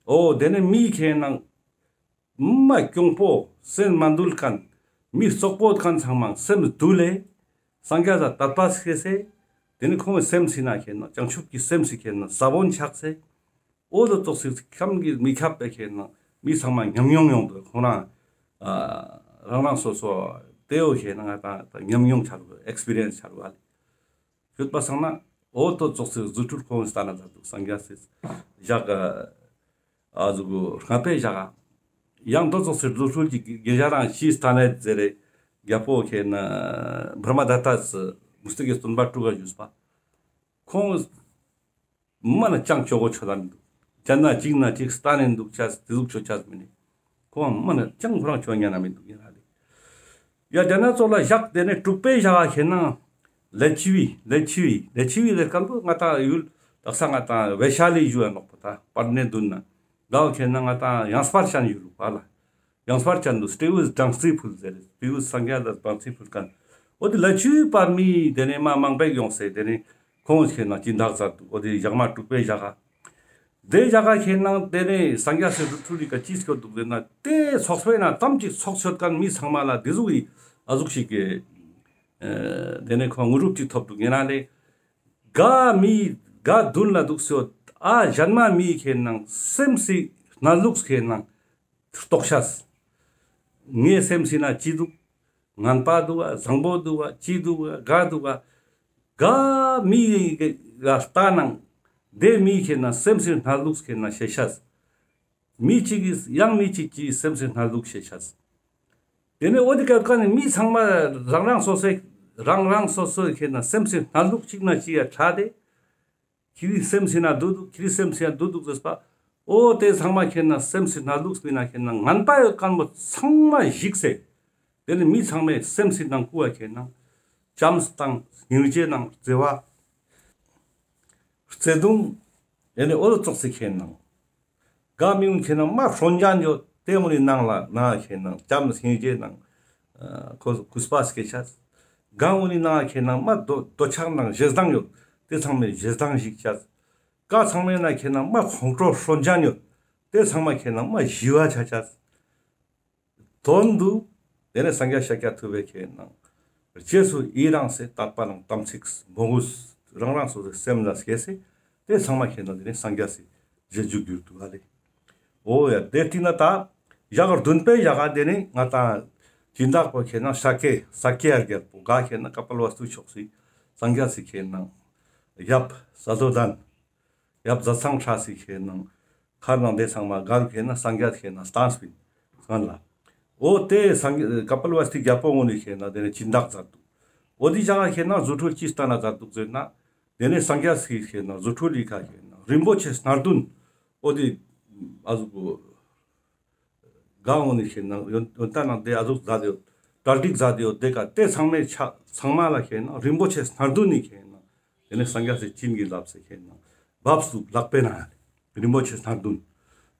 འོ་དེ་ནི་མི་ཁེ་ནང་མ་གྱོང་པོ་སེམས་མ་འདུལ་ཁན། མི་རྩོག་པོ་ཁན་ཚང་མ་སེམས་འདུལ་ལེ། སངས་རྒྱས་ལ་དད་པ་སྐྱེས་སེ། དེ་ནི་ཁོང་གི་སེམས་སི་ན་ཁེ་ནང་བྱང་ཆུབ་ཀྱི་སེམས་སི་ཁེ་ནང་ས་བོན་ཆགས་སེ། འོ་དོ་ཙོགས་སི་ཁམས་ཀྱི་མི་ཁྱབ་པའི་ཁེ་ནང་མི་ཚང་མ་ཉམས་མྱོང་ཡོང་དུག་ཁོང་རང་ཨ་རང་རང་སོ་སོ་དེ་འོ་ཁེ་ནང་ང་ཏང་ཉམས་མྱོང་ཆ་རུག་ཨེགས་པི་རི་ཡན་སི་ཆ་རུག་ཨ་ལེ། ཡོད་པ་སང་ན་འོ་དོ་ཙོགས་སི་རྫུ་འཕྲུལ་ཁོང་སྟན་ན་མཛད་དུག་སངས་རྒྱས་སི་ཞག་ཨ་ཟུག་སྔ་པའི་ཞག་ཡང་དོ་ཙོགས་སི་རྫུ་འཕྲུལ་གྱི་དགེ་རྒྱ་རང་ཤིས་སྟན་ནས་ཟེར་རེ་རྒྱལ་པོ་ཁེ་ནང་བྷྲ་མ་དཏྟ་མུ་སྟེགས་ཀྱི་སྟོན་པ་དྲུག་ག་བཞུགས་པ་ཁོང་མ་ན་ཅང་ཆོ་གོ་ཆོད་ད་མི་འདུག་ཅ་ན་ཅིག་ན་ཅིག་སྟན་ནས་འདུག་ཆ་དེ་ཟུག་ཆོ་ཆ་མི་ནི་ཁོང་མ་ན་ཅང་ཁོ་རང་ཆོ་ཉན་ན་མི་འདུག་ཡིན་ར་ལེ། ཡ་དེ་ན་ཙོགས་ལ་ཞག་དེ་ནས་དྲུག་པའི་ཞག་ཁེ་ནང་ལི་ཆི་བི་ལི་ཆི་བི་ལི་ཆི་བི་ཟེར་ཁན་པོ་ང་ཏང་ཡུལ་དག་ས་ང་ཏང་བེ་ཤ་ལི་ཞུ་ཡ་ནོག་པོ་ད་པར་ནས་མདུན་ན་གའོ་ཁེ་ནང་ང་ཏང་ཡང་སྤར་ཅན་ཡུལ་ལུག་པ་ལ་ཡང་སྤར་ཅན་དུ་སྤྲེའུ་སྦྲང་རྩི་ཕུལ་ཟེར་སྤྲེའུ་སངས་རྒྱས་ལ་སྦྲང་རྩི་ཕུལ་ཁན་འོ་དེ་ལི་ཆི་བི་པར་མི་དེ་ནས་མ་མང་པོ་ཡོང་སེ་དེ་ནས་ཁོང་ཁེ་ནང་སྦྱིན་བདག་མཛད་དུག་འོ་དེ་ཞག་མ་དྲུག་པའི་ཞག་ག་དེ་ཞག་ག་ཁེ་ནང་དེ་ནས་སངས་རྒྱས་སི་རྫུ་འཕྲུལ་ལི་ཀ་ཅི་སྐྱོད་དུག་ཟེར་ན་དེ་ཚོགས་པའི་ནང་ཙམ་ཅིག་ཚོགས་ཆོད་ཁན་མི་ཚང་མ་ལ་དེ་ཟུག་གི་ཨ་ཟུག་ཞིག་གི་ཨ་དེ་ནས་ཁོང་དངོས་གྲུབ་ཅིག་ཐོབ་དུག་ཡིན་ན་ལེ། ག་མི་ག་མདུན་ལ་དུག་སེ་ཡོད་ཨ་གཞན་མ་མི་ཁེ་ནང་སེམས་སི་གནས་ལུགས་ཁེ་ནང་རྟོགས་ཤེས། ངའི་སེམས་སི་ན་ཅི་དུག་ངན་པ་དུག་ག་བཟང་པོ་དུག་ག་ཅི་དུག་ག་ག་དུག་ག་ག་མི་ལ་ལྟ་ནང་དེ་མི་ཁེ་ནང་སེམས་སི་གནས་ལུགས་ཁེ་ནང་ཤེས་ཤེས། མི་གཅིག་གིས་ཡང་མི་གཅིག་གི་སེམས་སི་གནས་ལུགས་ཤེས་ཤེས། དེ་ནས་འོ་དེ་སྐབས་ཀ་ནས་མི་ཚང་མ་རང་རང་སོ་སོའི་རང་རང་སོ་སོའི་ཁེ་ནང་སེམས་སི་གནས་ལུགས་གཅིག་ན་གཅིག་ཡ་ཁྲ་དེ། ཁྱེ་རི་སེམས་སི་ན་དུག་དུག་ཁྱེ་རི་སེམས་སི་ན་དུག་དུག་ཟེར་པ། འོ་དེ་ཚང་མ་ཁེ་ནང་སེམས་སི་གནས་ལུགས་སི་ན་ཁེ་ནང་ངན་པ་ཡོད་ཁན་པོ་ཚང་མ་ཞིག་སེ། དེ་ནས་མི་ཚང་མའི་སེམས་སི་ནང་ཁུ་བ་ཁེ་ནང་བྱམས་དང་སྙིང་རྗེ་ནང་བརྩེ་བ། བརྩེ་གདུང་། དེ་ནས་འོ་དོ་ཙོགས་སི་ཁེ་ནང་། ག་མི་གུན་ཁེ་ནང་མ་སྲོན་ཅན་ཡོད་དེ་གུན་ནི་ནང་ལ་ན་ཁེ་ནང་བྱམས་སྙིང་རྗེ་ནང་། ཨ་ཁོ་གུས་པ་སྐྱེ་ཤེས། ག་གུན་ནི་ནང་ཁེ་ནང་མ་འདོད་འདོད་ཆགས་ནང་ཞེ་སྡང་ཡོད་དེ་ཚང་མའི་ཞེ་སྡང་ཞིག་ཤེས། ག་ཚང་མའི་ནང་ཁེ་ནང་མ་ཁོང་ཁྲོ་སྲོན་ཅན་ཡོད་དེ་ཚང་མ་ཁེ་ནང་མ་ཞི་བ་ཆ་ཤེས། དོན་དུ་དེ་ནས་སངས་རྒྱས་ཤཱཀྱ་ཐུབ་པའི་ཁེ་ནང་རྗེས་སུ་ཡི་རང་སེ་དད་པ་ནང་དམ་ཚིག་མོས་གུས་རང་རང་སོ་སོའི་སེམས་ལ་སྐྱེས་སེ་དེ་ཚང་མ་ཁེ་ནང་དེ་ནས་སངས་རྒྱས་སི་རྗེས་འཇུག་གྱུར་དུག་ག་ལེ། འོ་ཡ་དེ་སྟིང་ན་ད་ཞག་བདུན་པའི་ཞག་ག་དེ་ནས་ང་ཏང་སྦྱིན་བདག་པོ་ཁེ་ནང་ཤཱཀྱའི་ཤཱཀྱའི་རྒྱལ་པོ་ག་ཁེ་ནང་ཀ་པལ་ཝ་སྟུ་ཕྱོགས་སི་སངས་རྒྱས་སི་ཁེ་ནང་ཡབ་ཟ་ཏོ་དན། ཡབ་ཟས་གཙང་ཁྲ་སི་ཁེ་ནང་མཁར་ནང་དེ་ཚང་མ་ག་རུ་ཁེ་ནང་སངས་རྒྱས་ཁེ་ནང་སྟན་སྤིན་སྔན་ལ། འོ་དེ་སངས་རྒྱས་ཀ་པལ་ཝ་སྟི་རྒྱལ་པོ་གུན་ནི་ཁེ་ནང་དེ་ནས་སྦྱིན་བདག་མཛད་དུག་འོ་དེ་ཞག་ག་ཁེ་ནང་རྫུ་འཕྲུལ་ཅི་སྟན་ན་མཛད་དུག་ཟེར་ན། དེ་ནས་སངས་རྒྱས་སི་ཁེ་ནང་རྫུ་འཕྲུལ་ལི་ཁ་ཁེ་ནང་རིན་པོ་ཆེ་སྣ་བདུན། འོ་དེ་ཨ་ཟུག་གོ་ག་འོ་ནི་ཁེ་ནང་ཡོན་ཡོན་ཏན་ནང་དེ་ཨ་ཟུག་མཛད་དེ་ཡོད། གྲ་སྒྲིག་མཛད་དེ་ཡོད་དེ་ཀ་དེ་ཚང་མའི་ཆ་ཚང་མ་ལ་ཁེ་ནང་རིན་པོ་ཆེ་སྣ་བདུན་ནི་ཁེ་ནང་། དེ་ནས་སངས་རྒྱས་སི་བྱིན་གྱིས་བརླབས་སེ་ཁེ་ནང་བབས་སུ་ལག་པའི་ནང་རིན་པོ་ཆེ་སྣ་བདུན།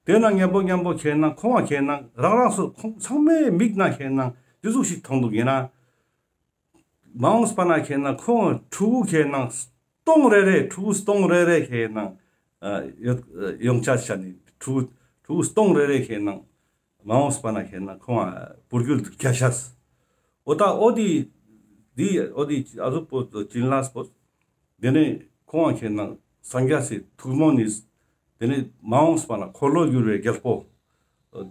དེ་ནང་མཉམ་པོ་མཉམ་པོ་ཁེ་ནང་ཁོང་བ་ཁེ་ནང་རང་རང་སོ་ཁོང་ཚང་མའི་མིག་ནང་ཁེ་ནང་དེ་ཟུག་ཞིག་མཐོང་དུག་ཡིན་ན། མ་འོངས་པ་ན་ཁེ་ནང་ཁོང་ཕྲུ་གུ་ཁེ་ནང་སྟོང་རེ་རེ་ཕྲུ་གུ་སྟོང་རེ་རེ་ཁེ་ནང་ཨ་ཡོད་ཡོང་ཆ་ཆ་ནི་ཕྲུ་གུ་ཕྲུ་གུ་སྟོང་རེ་རེ་ཁེ་ནང་མ་འོངས་པ་ན་ཁེ་ནང་ཁོང་ཨ་བུ་རྒྱུད་རྒྱ་ཤས། འོ་ད་འོ་དེ་དེ་འོ་དེ་ཨ་ཟུག་པོ་བྱིན་རླབས་པོ། དེ་ནས་ཁོང་ཁེ་ནང་སངས་རྒྱས་སི་ཐུགས་སྨོན་ནི། དེ་ནས་མ་འོངས་པ་ན་འཁོར་ལོ་བསྒྱུར་བའི་རྒྱལ་པོ།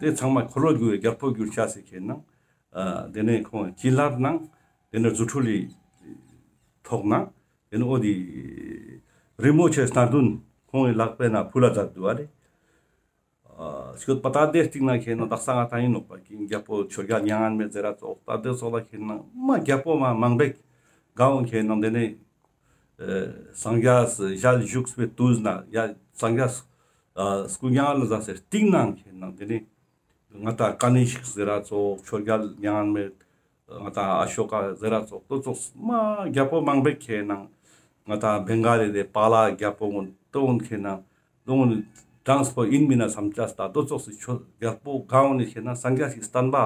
དེ་ཚང་མ་འཁོར་ལོ་བསྒྱུར་བའི་རྒྱལ་པོ་གྱུར་ཆ་སི་ཁེ་ནང་། དེ་ནས་ཁོང་བྱིན་རླབས་ནང་། དེ་ནས་རྫུ་འཕྲུལ་ལི་ཐོག་ནང་། དེ་ནས་འོ་དེ་རིན་པོ་ཆེ་སྣ་བདུན་ཁོང་གི་ལག་པའི་ནང་ཕུལ་ལ་མཛད་དུག་ག་ལེ། ཨ་སྐྱོད་པ་ད་དེ་སྟིང་ན་ཁེ་ནང་དག་ས་ང་ཏང་ཡིན་ནོག་པ་ཀིང་རྒྱལ་པོ་ཆོས་རྒྱལ་མྱ་ངན་མེད་ཟེར་ར་ཙོགས་ད་དེ་ཙོགས་ལ་ཁེ་ནང་མ་རྒྱལ་པོ་མ་མང་པོ་ག་འོང་ཁེ་ནང་དེ་ནས་ཨ་སངས་རྒྱས་ཞལ་བཞུགས་པའི་དུས་ན་ཡ་སངས་རྒྱས་ཨ་སྐུ་མྱ་ངན་ལ་ཟ་སེ་སྟིང་ནང་ཁེ་ནང་དེ་ནས་ང་ཏང་ཀ་ནི་ཤིག་ཟེར་ར་ཙོགས་ཆོས་རྒྱལ་མྱ་ངན་མེད་ང་ཏང་ཨ་ཤོ་ཀ་ཟེར་ར་ཙོགས་དེ་ཙོགས་མ་རྒྱལ་པོ་མང་པོ་ཁེ་ནང་ ང་ཏང་བེང་ག་ལི་དེ་པཱ་ལགས་རྒྱལ་པོ་གུན་ཏོ་གུན་ཁེ་ན་ཏོ་གུན་དྲངས་པོ་ཨིན་མིན་ན་སམ་ཅས་ད་ཏོ་ཙོགས་སི་ཆོས་རྒྱལ་པོ་གང་གུན་ནི་ཁེ་ན་སངས་རྒྱས་སི་བསྟན་པ་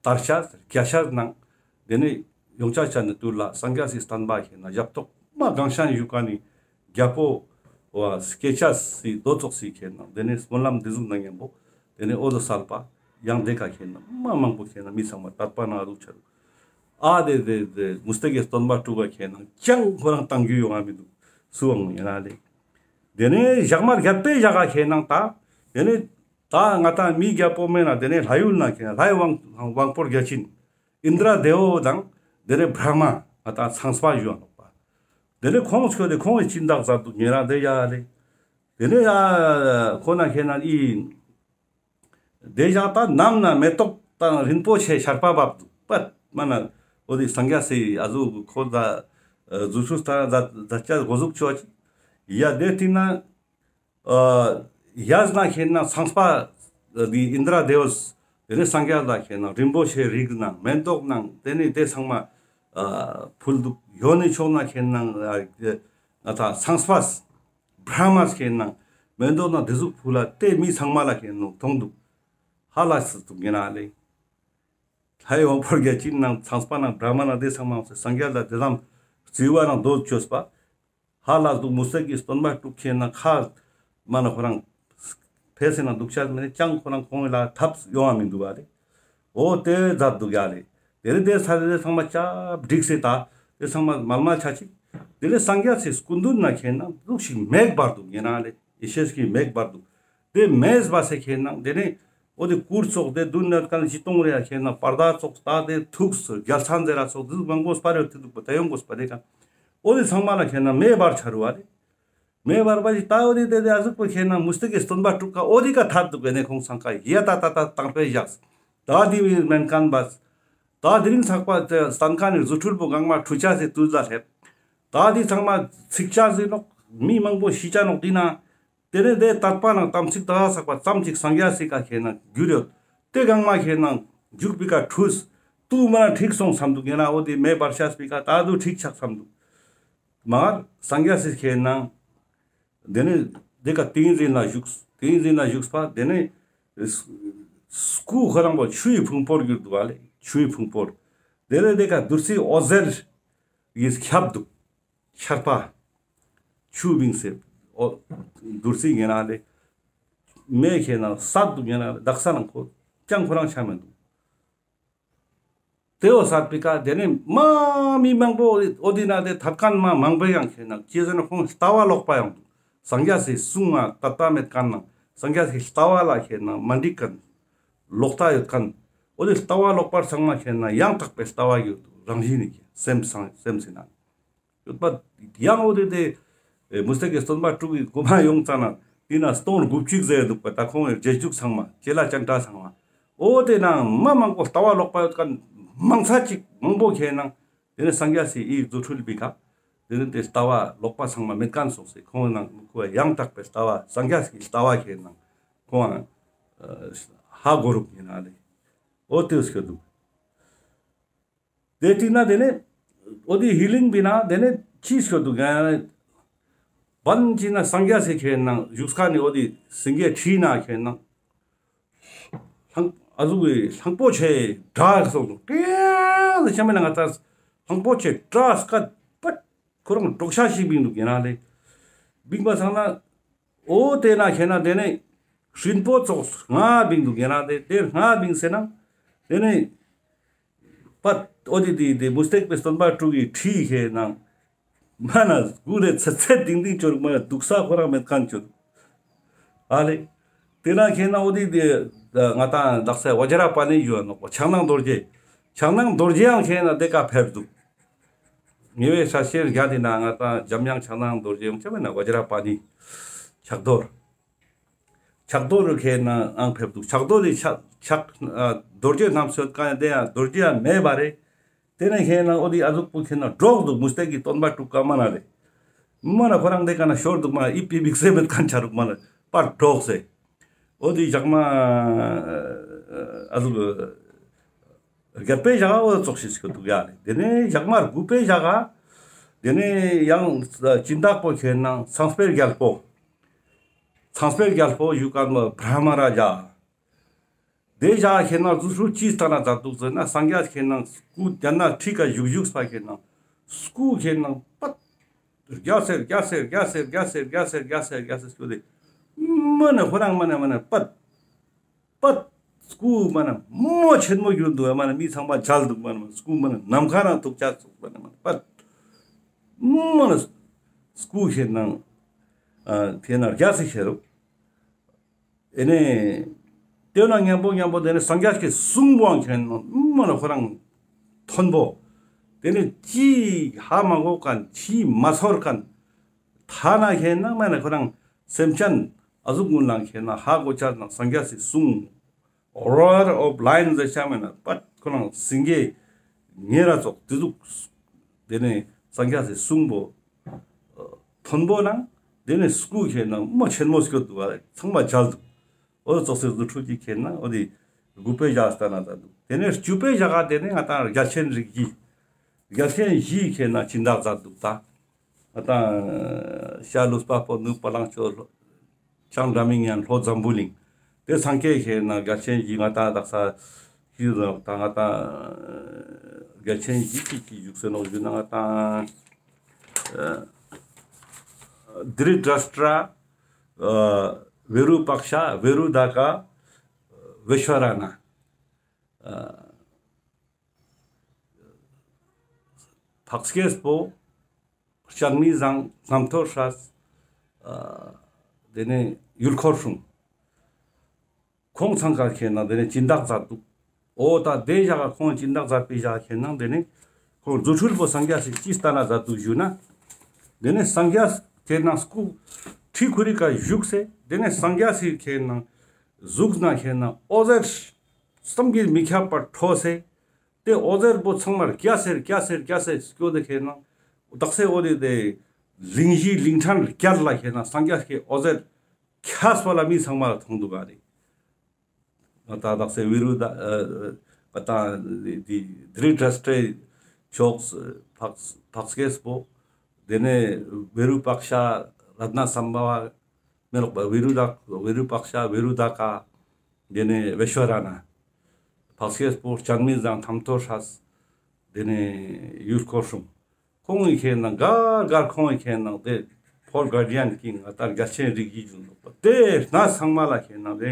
དར་ཤ་རྒྱས་ཤ་ནང་དེ་ནས་ཡོང་ཆ་ཆ་ནི་དུས་ལ་སངས་རྒྱས་སི་བསྟན་པ་ཁེ་ན་ཞབས་ཏོག་མ་གང་ཤ་ཞུ་ཀ་ནི་རྒྱལ་པོ་བ་སྐྱེ་ཆ་སི་ཏོ་ཙོགས་སི་ཁེ་ན་དེ་ནས་སྨོན་ལམ་འདི་ཟུག་ནང་མཉམ་པོ་དེ་ནས་འོ་དོ་སལ་པ་ཡང་དེ་ཀ་ཁེ་ན་མ་མང་པོ་ཁེ་ན་མི་ཚང་མ་དད་པ་ནང་རུག་ཆ་རུག་ཨ་དེ་དེ་དེ་མུ་སྟེགས་ཀྱི་སྟོན་པ་དྲུག་ག་ཁེ་ན་ཅང་ཁོ་རང་བཏང་རྒྱུ་ཡོང་ང་མི་འདུག་སུའང་ཡིན་ན་ལེ། དེ་ནས་ཞག་མ་རྒྱབ་པའི་ཞག་ག་ཁེ་ན་ད་དེ་ནས་ད་ང་ཏང་མི་རྒྱལ་པོ་མེད་ན་དེ་ནས་ལྷ་ཡུལ་ན་ཁེ་ན་ལྷའི་དབང་དབང་པོ་བརྒྱ་བྱིན་ཨིནྡྲ་དེ་བོ་དང་དེ་ནས་བྲཧྨ་ང་ཏང་ཚངས་པ་ཞུ་བ་ནོག་པ། དེ་ནས་ཁོང་ཆོས་དེ་ཁོང་གི་སྦྱིན་བདག་མཛད་འདུག་ཉེ་རང་དེ་ཡ་ལེ། དེ་ནས་ཡ་ཁོ་ན་ཁེ་ན་ཨི། དེ་ཞག་ད་ནམ་ན་མེ་ཏོག་དང་རིན་པོ་ཆེ་ཆར་པ་བབས་འདུག་པ། མ་ན་འོ་དེ་སངས་རྒྱས་སི་ཨ་ཟུག་ཁོ་ད་རྫུ་འཕྲུལ་ད་ད་ཅ་གོ་ཟུག་ཆོ་ཅི། ཡ་དེ་ཏིང་ན་ཡ་ཟ་ན་ཁེ་ན་ཚངས་པ་དེ་ཨིནྡྲ་དེ་བོས་དེ་ནས་སངས་རྒྱས་ལ་ཁེ་ན་རིན་པོ་ཆེ་རིགས་ནང་མེ་ཏོག་ནང་དེ་ནས་དེ་ཚང་མ་ཕུལ་འདུག་ཡོ་ནི་ཕྱོགས་ན་ཁེ་ན་ང་ད་ཚངས་པ་བྲཧྨ་ཁེ་ན་མེ་ཏོག་ནང་དེ་ཟུག་ཕུལ་ལ་དེ་མི་ཚང་མ་ལ་ཁེ་ན་མཐོང་འདུག་ཧ་ལ་སི་འདུག་ཉེ་ན་ལེ། ལྷའི་དབང་པོ་བརྒྱ་བྱིན་ནང་ཚངས་པ་ནང་བྲཧྨ་ནང་དེ་ཚང་མ་སངས་རྒྱས་ལ་དེ་ལམ་རྩི་བ་ནང་མདོ་བཅོས་པ། ཧ་ལ་སི་འདུག་མུ་སྟེགས་ཀྱི་སྟོན་པ་དྲུག་ཁེ་ན་ཁ་མ་ན་ཁོ་རང་ཕེ་སེ་ན་འདུག་ཆ་མེད་ནས་ཅང་ཁོ་རང་ཁོང་ལ་ཐབས་ཡོང་བ་མི་འདུག་ག་ལེ། འོ་དེ་མཛད་འདུག་ཡ་ལེ། དེ་རེ་དེ་ས་རེ་དེ་ཚང་མ་ཅབ་འགྲིག་སེ་ད་དེ་ཚང་མ་མལ་མལ་ཆ་ཅིག་དེ་ལས་སངས་རྒྱས་སི་སྐུ་མདུན་ན་ཁེ་ན་འདུག་ཞིག་མེ་འབར་འདུག་ཉེ་ན་ལེ། ཡེ་ཤེས་ཀྱི་མེ་འབར་འདུག་དེ་མེ་སྦར་སེ་ཁེ་ན་དེ་ནས་འོ་དེ་གུར་ཙོགས་དེ་མདུན་ན་ཀན་ཅི་གཏོང་རེ་ཡ་ཁེ་ན་པར་དཱ་ཙོགས་ད་དེ་ཐུགས་སུ་རྒྱལ་མཚན་ཟེར་ར་ཙོགས་དེ་མང་པོ་སྤར་ཡོད་དེ་འདུག་པ་ད་ཡོང་དགོས་པ་དེ་ཀ་འོ་དེ་ཚང་མ་ལ་ཁེ་ན་མེ་འབར་ཆ་རུ་བ་རེ། མེ་འབར་བ་ཞིག་ད་འོ་དེ་དེ་དེ་ཨ་ཟུག་པོ་ཁེ་ན་མུ་སྟེགས་ཀྱི་སྟོན་པ་དྲུག་ཀ་འོ་དེ་ཀ་ཐར་འདུག་པས་ནས་ཁོང་ཚང་ཀ་ཡ་ད་ད་ད་དང་པོའི་ཞག་ད་དེ་མི་མེན་ཁན་བ་ད་དེ་རིང་ཚགས་པ་དེ་སྟན་ཁན་ནི་རྫུ་འཕྲུལ་པོ་གང་མ་འཁྲུལ་ཆ་སེ་དུས་ལ་སླེབས། ད་དེ་ཚང་མ་ཚིག་ཆ་ཟིན་ནོག་མི་མང་པོ་ཤི་ཆ་ནོག་དེ་ན། དེ་ནས་དེ་དད་པ་ནང་དམ་ཚིག་དག་ས་པ་ཙམ་ཅིག་སངས་རྒྱས་སི་ཀ་ཁེ་ན་འགྱུར་ཡོད། དེ་གང་མ་ཁེ་ན་འཇུག་པི་ཀ་འཁྲུལ། ཏུ་མ་ན་འགྲིག་སོང་སམ་འདུག་ཡིན་ན་འོ་དེ་མེ་འབར་ཤ་སྤི་ཀ་ད་དུ་འགྲིག་ཆག་སམ་འདུག་མ་སངས་རྒྱས་སི་ཁེ་ན་དེ་ནས་དེ་ཀ་ཏིང་འཛིན་ལ་བཞུགས། ཏིང་འཛིན་ལ་བཞུགས་པ་དེ་ནས་སྐུ་ཁོ་རང་པོ་ཆུའི་ཕུང་པོར་གྱུར་འདུག་ག་ལེ། ཆུའི་ཕུང་པོར། དེ་ནས་དེ་ཀ་བདུད་རྩི་འོད་ཟེར་གྱིས་ཁྱབ་འདུག་ཆར་པ། ཆུ་བིང་སེ། འོ། བདུད་རྩི་ངན་ན་ལེ། མེ་ཁེ་ན་སད་འདུག་ངན་ན་ལེ། དག་ས་ནང་ཁོ་ཅང་ཁོ་རང་ཆ་མེད་འདུག་དེ་འོ་སད་པི་ཀ་དེ་ནས་མ་མི་མང་པོ་འོ་དེ་ན་དེ་ཐད་ཁན་མ་མང་པོ་ཡང་ཁེ་ན་ཅི་ཟེར་ན་ཁོང་ལྟ་བ་ལོག་པ་ཡང་འདུག་སངས་རྒྱས་སི་གསུང་ང་དད་པ་མེད་ཁན་ནང་སངས་རྒྱས་སི་ལྟ་བ་ལ་ཁེ་ན་མ་འགྲིག་ཁན། ལོག་ལྟ་ཡོད་ཁན། འོ་དེ་ལྟ་བ་ལོག་པར་ཚང་མ་ཁེ་ན་ཡང་དག་པའི་ལྟ་བ་ཡོད་འདུག་རང་བཞིན་ནི་ཁེ་སེམས་སང་སེམས་སི་ནང་། ཡོད་པ། ཡང་འོ་དེ་དེ་མུ་སྟེགས་ཀྱི་སྟོན་པ་དྲུག་གི་གོ་མ་ཡོང་ཙ་ན་དེ་ན་སྟོང་དགུ་བཅུ་ཟེར་འདུག་པ། ད་ཁོང་གི་རྗེས་འཇུག་ཚང་མ་ཅེ་ལ་ཅན་ཏྲ་ཚང་མ་འོ་དེ་ན་མ་མང་པོ་ལྟ་བ་ལོག་པ་ཡོད་ཁན་མང་ཚ་ཅིག་མང་པོ་ཁེ་ན་དེ་ནས་སངས་རྒྱས་སི་ཨི་རྫུ་འཕྲུལ་པི་ཀ་དེ་ནས་དེ་ལྟ་བ་ལོག་པ་ཚང་མ་མེད་ཁན་སོང་སེ་ཁོང་ནང་ཁོ་ཡང་དག་པའི་ལྟ་བ་སངས་རྒྱས་སི་ལྟ་བ་ཁེ་ན་ཁོང་ཧ་གོ་རུག་ཡིན་ན་ལེ། འོ་དེ་སྐྱོད་འདུག་དེ་ཏིང་ན་དེ་ནས་འོ་དེ་ཧི་ལིང་པི་ན་དེ་ནས་ཅི་སྐྱོད་འདུག་ཡང་། བན་ཅི་ན་སངས་རྒྱས་སི་ཁེ་ན་བཞུགས་ཁན་ནི་འོ་དེ་སེང་གེ་ཁྲི་ན་ཁེ་ན་ལྷང་ཨ་ཟུག་གི་གླང་པོ་ཆེ་འདྲ་སོང་འདུག་ཀེ་ལ་ཆ་མེད་ན་ང་ད་གླང་པོ་ཆེ་འདྲ་སྐད་པད་ཁོ་རང་འདྲོག་ཤ་ཞིག་བིང་འདུག་ཡིན་ན་ལེ། བིང་པ་སང་ན། འོ་དེ་ན་ཁེ་ན་དེ་ནས་སྲིན་པོ་ཙོགས་ལྔ་བིང་འདུག་ཡིན་ན་དེ་དེ་ལྔ་བིང་སེ་ན། དེ་ནས་པད་འོ་དེ་དེ་དེ་མུ་སྟེགས་པའི་སྟོན་པ་དྲུག་གི་ཁྲི་ཁེ་ན། མ་ན་གུ་རེ་ཚེ་ཚེ་ཏིང་ཏིང་ཅོ་རུག་མ་ན་འདུག་ས་ཁོ་རང་མེད་ཁན་ཅོ་རུག་ཨ་ལེ། དེ་ན་ཁེ་ན་འོ་དེ་དེ་ང་ཏང་དག་ས་བཛྲ་པཱ་ཎི་ཞུ་བ་ནོག་པ་ཕྱག་ན་རྡོ་རྗེ། ཕྱག་ན་རྡོ་རྗེ་ཡང་ཁེ་ན་དེ་ཀ་ཕེབས་འདུག་ཉེ་བའི་ས་ཤེར་རྒྱ་དེ་ན་ང་ཏང་འཇམ་དབྱངས་ཕྱག་ན་རྡོ་རྗེ་ཡང་ཆ་མེད་ན་བཛྲ་པཱ་ཎི། ཕྱག་རྡོར། ཕྱག་རྡོར་ཁེ་ན་ཨང་ཕེབས་འདུག་ཕྱག་རྡོར་རི་ཕྱག་ཕྱག་རྡོ་རྗེ་རྣམས་སོད་ཀ་ཡང་དེ་ཡང་རྡོ་རྗེ་ཡང་མེད་པ་རེད། དེ་ནས་ཁེ་ན་འོ་དེ་ཨ་ཟུག་པོ་ཁེ་ན་འདྲོག་འདུག་མུ་སྟེགས་ཀྱི་སྟོན་པ་དྲུག་ཀ་མ་ན་རེད། མ་ན་ཁོ་རང་དེ་ཀ་ན་ཤོར་འདུག་མ་ན་ཨི་པི་བིག་སེ་མེད་ཁན་ཆ་རུག་མ་ན་པར་འདྲོག་སེ། འོ་དེ་ཞག་མ་ཨ་ཟུག་རྒྱལ་པོའི་ཞག་འོ་ཙོགས་ཤིག་སྐྱོད་འདུག་ཡ་རེད། དེ་ནས་ཞག་མ་དགུ་པའི་ཞག་ དེ་ནས་ཡང་སྦྱིན་བདག་པོ་ཁེ་ན་ཚངས་པའི་རྒྱལ་པོ། ཚངས་པའི་རྒྱལ་པོ་ཞུ་མཁན་པོ་བྲཧྨ་རཱ་ཛ། དེ་ཞག་ཁེ་ན་རྫུ་འཕྲུལ་ཅི་སྟན་ན་མཛད་འདུག་ཟེར་ན། སངས་རྒྱས་ཁེ་ན་སྐུ་དེ་ན་ཁྲི་ཀ་བཞུགས་བཞུགས་པ་ཁེ་ན་སྐུ་ཁེ་ན་པད་རྒྱས་སེ་རྒྱས་སེ་རྒྱས་སེ་སྐྱོད་དེ་མ་ནེ་ཁོ་རང་མ་ནེ་མ་ནེ་པད་པད་སྐུ་མ་ནེ་མ་ཆེན་མོ་གྱུར་འདུག། མ་ནེ་མི་ཚང་མ་མཇལ་འདུག། མ་ནེ་སྐུ་མ་ནེ་ནམ་མཁའ་ན་ཐུག་ཆ་ཚུགས། མ་ནེ་མ་ནེ་པད་མ་ནེ་སྐུ་ཁེ་ན་ཨ་ཁེ་ན་རྒྱས་སེ་ཁེ་རུ། ཨེ་ནེ་དེ་ན་མཉམ་པོ་མཉམ་པོ་དེ་ནས་སངས་རྒྱས་ཀྱི་གསུང་པོའང་ཁེ་ན་མ་ནེ་ཁོ་རང་མཐོན་པོ། དེ་ནས་ཅི་ཧ་མ་གོ་མཁན་ཅི་མ་ཚོར་མཁན། ཐ་ན་ཁེ་ན་མ་ནེ་ཁོ་རང་སེམས་ཅན་ཨ་ཟུག་ཀུན་ལའང་ཁེ་ན་ཧ་གོ་ཆ་ན་སངས་རྒྱས་སི་གསུང་རོ་ཡལ་ཨོཕ་ལའིན་ཟེར་ཆ་མེད་ན་པད་ཁོ་རང་སེང་གེ་ཉེ་ར་ཙོགས་དེ་ཟུག། དེ་ནས་སངས་རྒྱས་སི་གསུང་པོ་མཐོན་པོ་ནང་དེ་ནས་སྐུ་ཁེ་ན་མ་ཆེན་མོ་སྐྱོད་འདུག་པ་ཚང་མ་མཇལ་འདུག། འོ་ཙོགས་སེ་རྫུ་འཕྲུལ་གྱི་ཁེ་ན་འོ་དེ་དགུ་པའི་ཞག་སྟན་ན་མཛད་འདུག། དེ་ནས་བཅུ་པའི་ཞག་ག་དེ་ནས་ང་ཏང་རྒྱལ་ཆེན་རིགས་བཞི། རྒྱལ་ཆེན་བཞི་ཁེ་ན་སྦྱིན་བདག་མཛད་འདུག་ད། ང་ཏང་ཤར་ལུས་འཕགས་པོ་ནུབ་བ་ལང་སྤྱོད་བྱང་སྒྲ་མི་སྙན་ལྷོ་འཛམ་བུ་གླིང་། དེ་ཚང་ཀའི་ཁེ་ན་རྒྱལ་ཆེན་བཞི་ང་ཏང་དག་ས་ཤི་ཟ་ད་ང་ཏང་རྒྱལ་ཆེན་བཞི་ཅིག་ཅིག་བཞུགས་སེ་ནོག་ཞུ་ན་ང་ཏང་དྲི་ཏྲ་ཤྲ། ཨ་བི་རུ་པཀྵ། བི་རུ་ཌ་ཀ། བི་ཤྭ་ར་ཎ། ཨ་འཕགས་སྐྱེས་པོ། སྤྱན་མི་བཟང་། རྣམ་ཐོས་སྲས། ཨ་དེ་ནས་ཡུལ་འཁོར་སྲུང་། ཁོང་ཚང་ཀ་ཁེ་ན་དེ་ནས་སྦྱིན་བདག་མཛད་འདུག། འོ་ད་དེ་ཞག་ག་ཁོང་སྦྱིན་བདག་མཛད་པའི་ཞག་ཁེ་ན་དེ་ནས་ཁོང་རྫུ་འཕྲུལ་པོ་སངས་རྒྱས་སི་ཅི་སྟན་ན་མཛད་འདུག་ཞུ་ན། དེ་ནས་སངས་རྒྱས་ཁེ་ན་སྐུ་ཁྲི་ཁོ་རི་ཀ་བཞུགས་སེ་དེ་ནས་སངས་རྒྱས་སི་ཁེ་ན་གཟུགས་ན་ཁེ་ན་འོད་ཟེར་བསམ་གྱིས་མི་ཁྱབ་པ་འཕྲོས་སེ། དེ་འོད་ཟེར་པོ་ཚང་མ་རྒྱས་སེ་རྒྱས་སེ་རྒྱས་སེ་སྐྱོད་དེ་ཁེ་ན་དག་ས་འོ་དེ་དེ་གླིང་བཞི་གླིང་ཕྲན་བརྒྱད་ལ་ཁེ་ན་སངས་རྒྱས་ཀྱི་འོད་ཟེར་ཁྱབ་པ་ལ་མི་ཚང་མ་ལ་མཐོང་འདུག་ག་རེ། ང་ཏང་དག་ས་བི་རུ་ཌ་ཨ་ང་ཏང་དེ་དྲི་ཏྲ་ཤྲའི་ཕྱོགས་འཕགས་འཕགས་སྐྱེས་པོ། དེ་ནས་བི་རུ་པཀྵ། རཏྣ་སམ་བྷ་བ། མེ་ལོག་པ་བི་རུ་ཌ་བི་རུ་པཀྵ། བི་རུ་ཌ་ཀ། དེ་ནས་བི་ཤྭ་ར་ཎ། འཕགས་སྐྱེས་པོ། སྤྱན་མི་བཟང་། རྣམ་ཐོས་སྲས། དེ་ནས་ཡུལ་འཁོར་སྲུང་། ཁོང་གི་ཁེ་ན་གར་གར་ཁོང་གི་ཁེ་ན་དེ་ཕོར་གར་ཌི་ཡན་ཀིང་ང་ཏང་རྒྱལ་ཆེན་རིགས་བཞི་བཞུགས་འདུག་པ་དེ་ན་ཚང་མ་ལ་ཁེ་ན་དེ་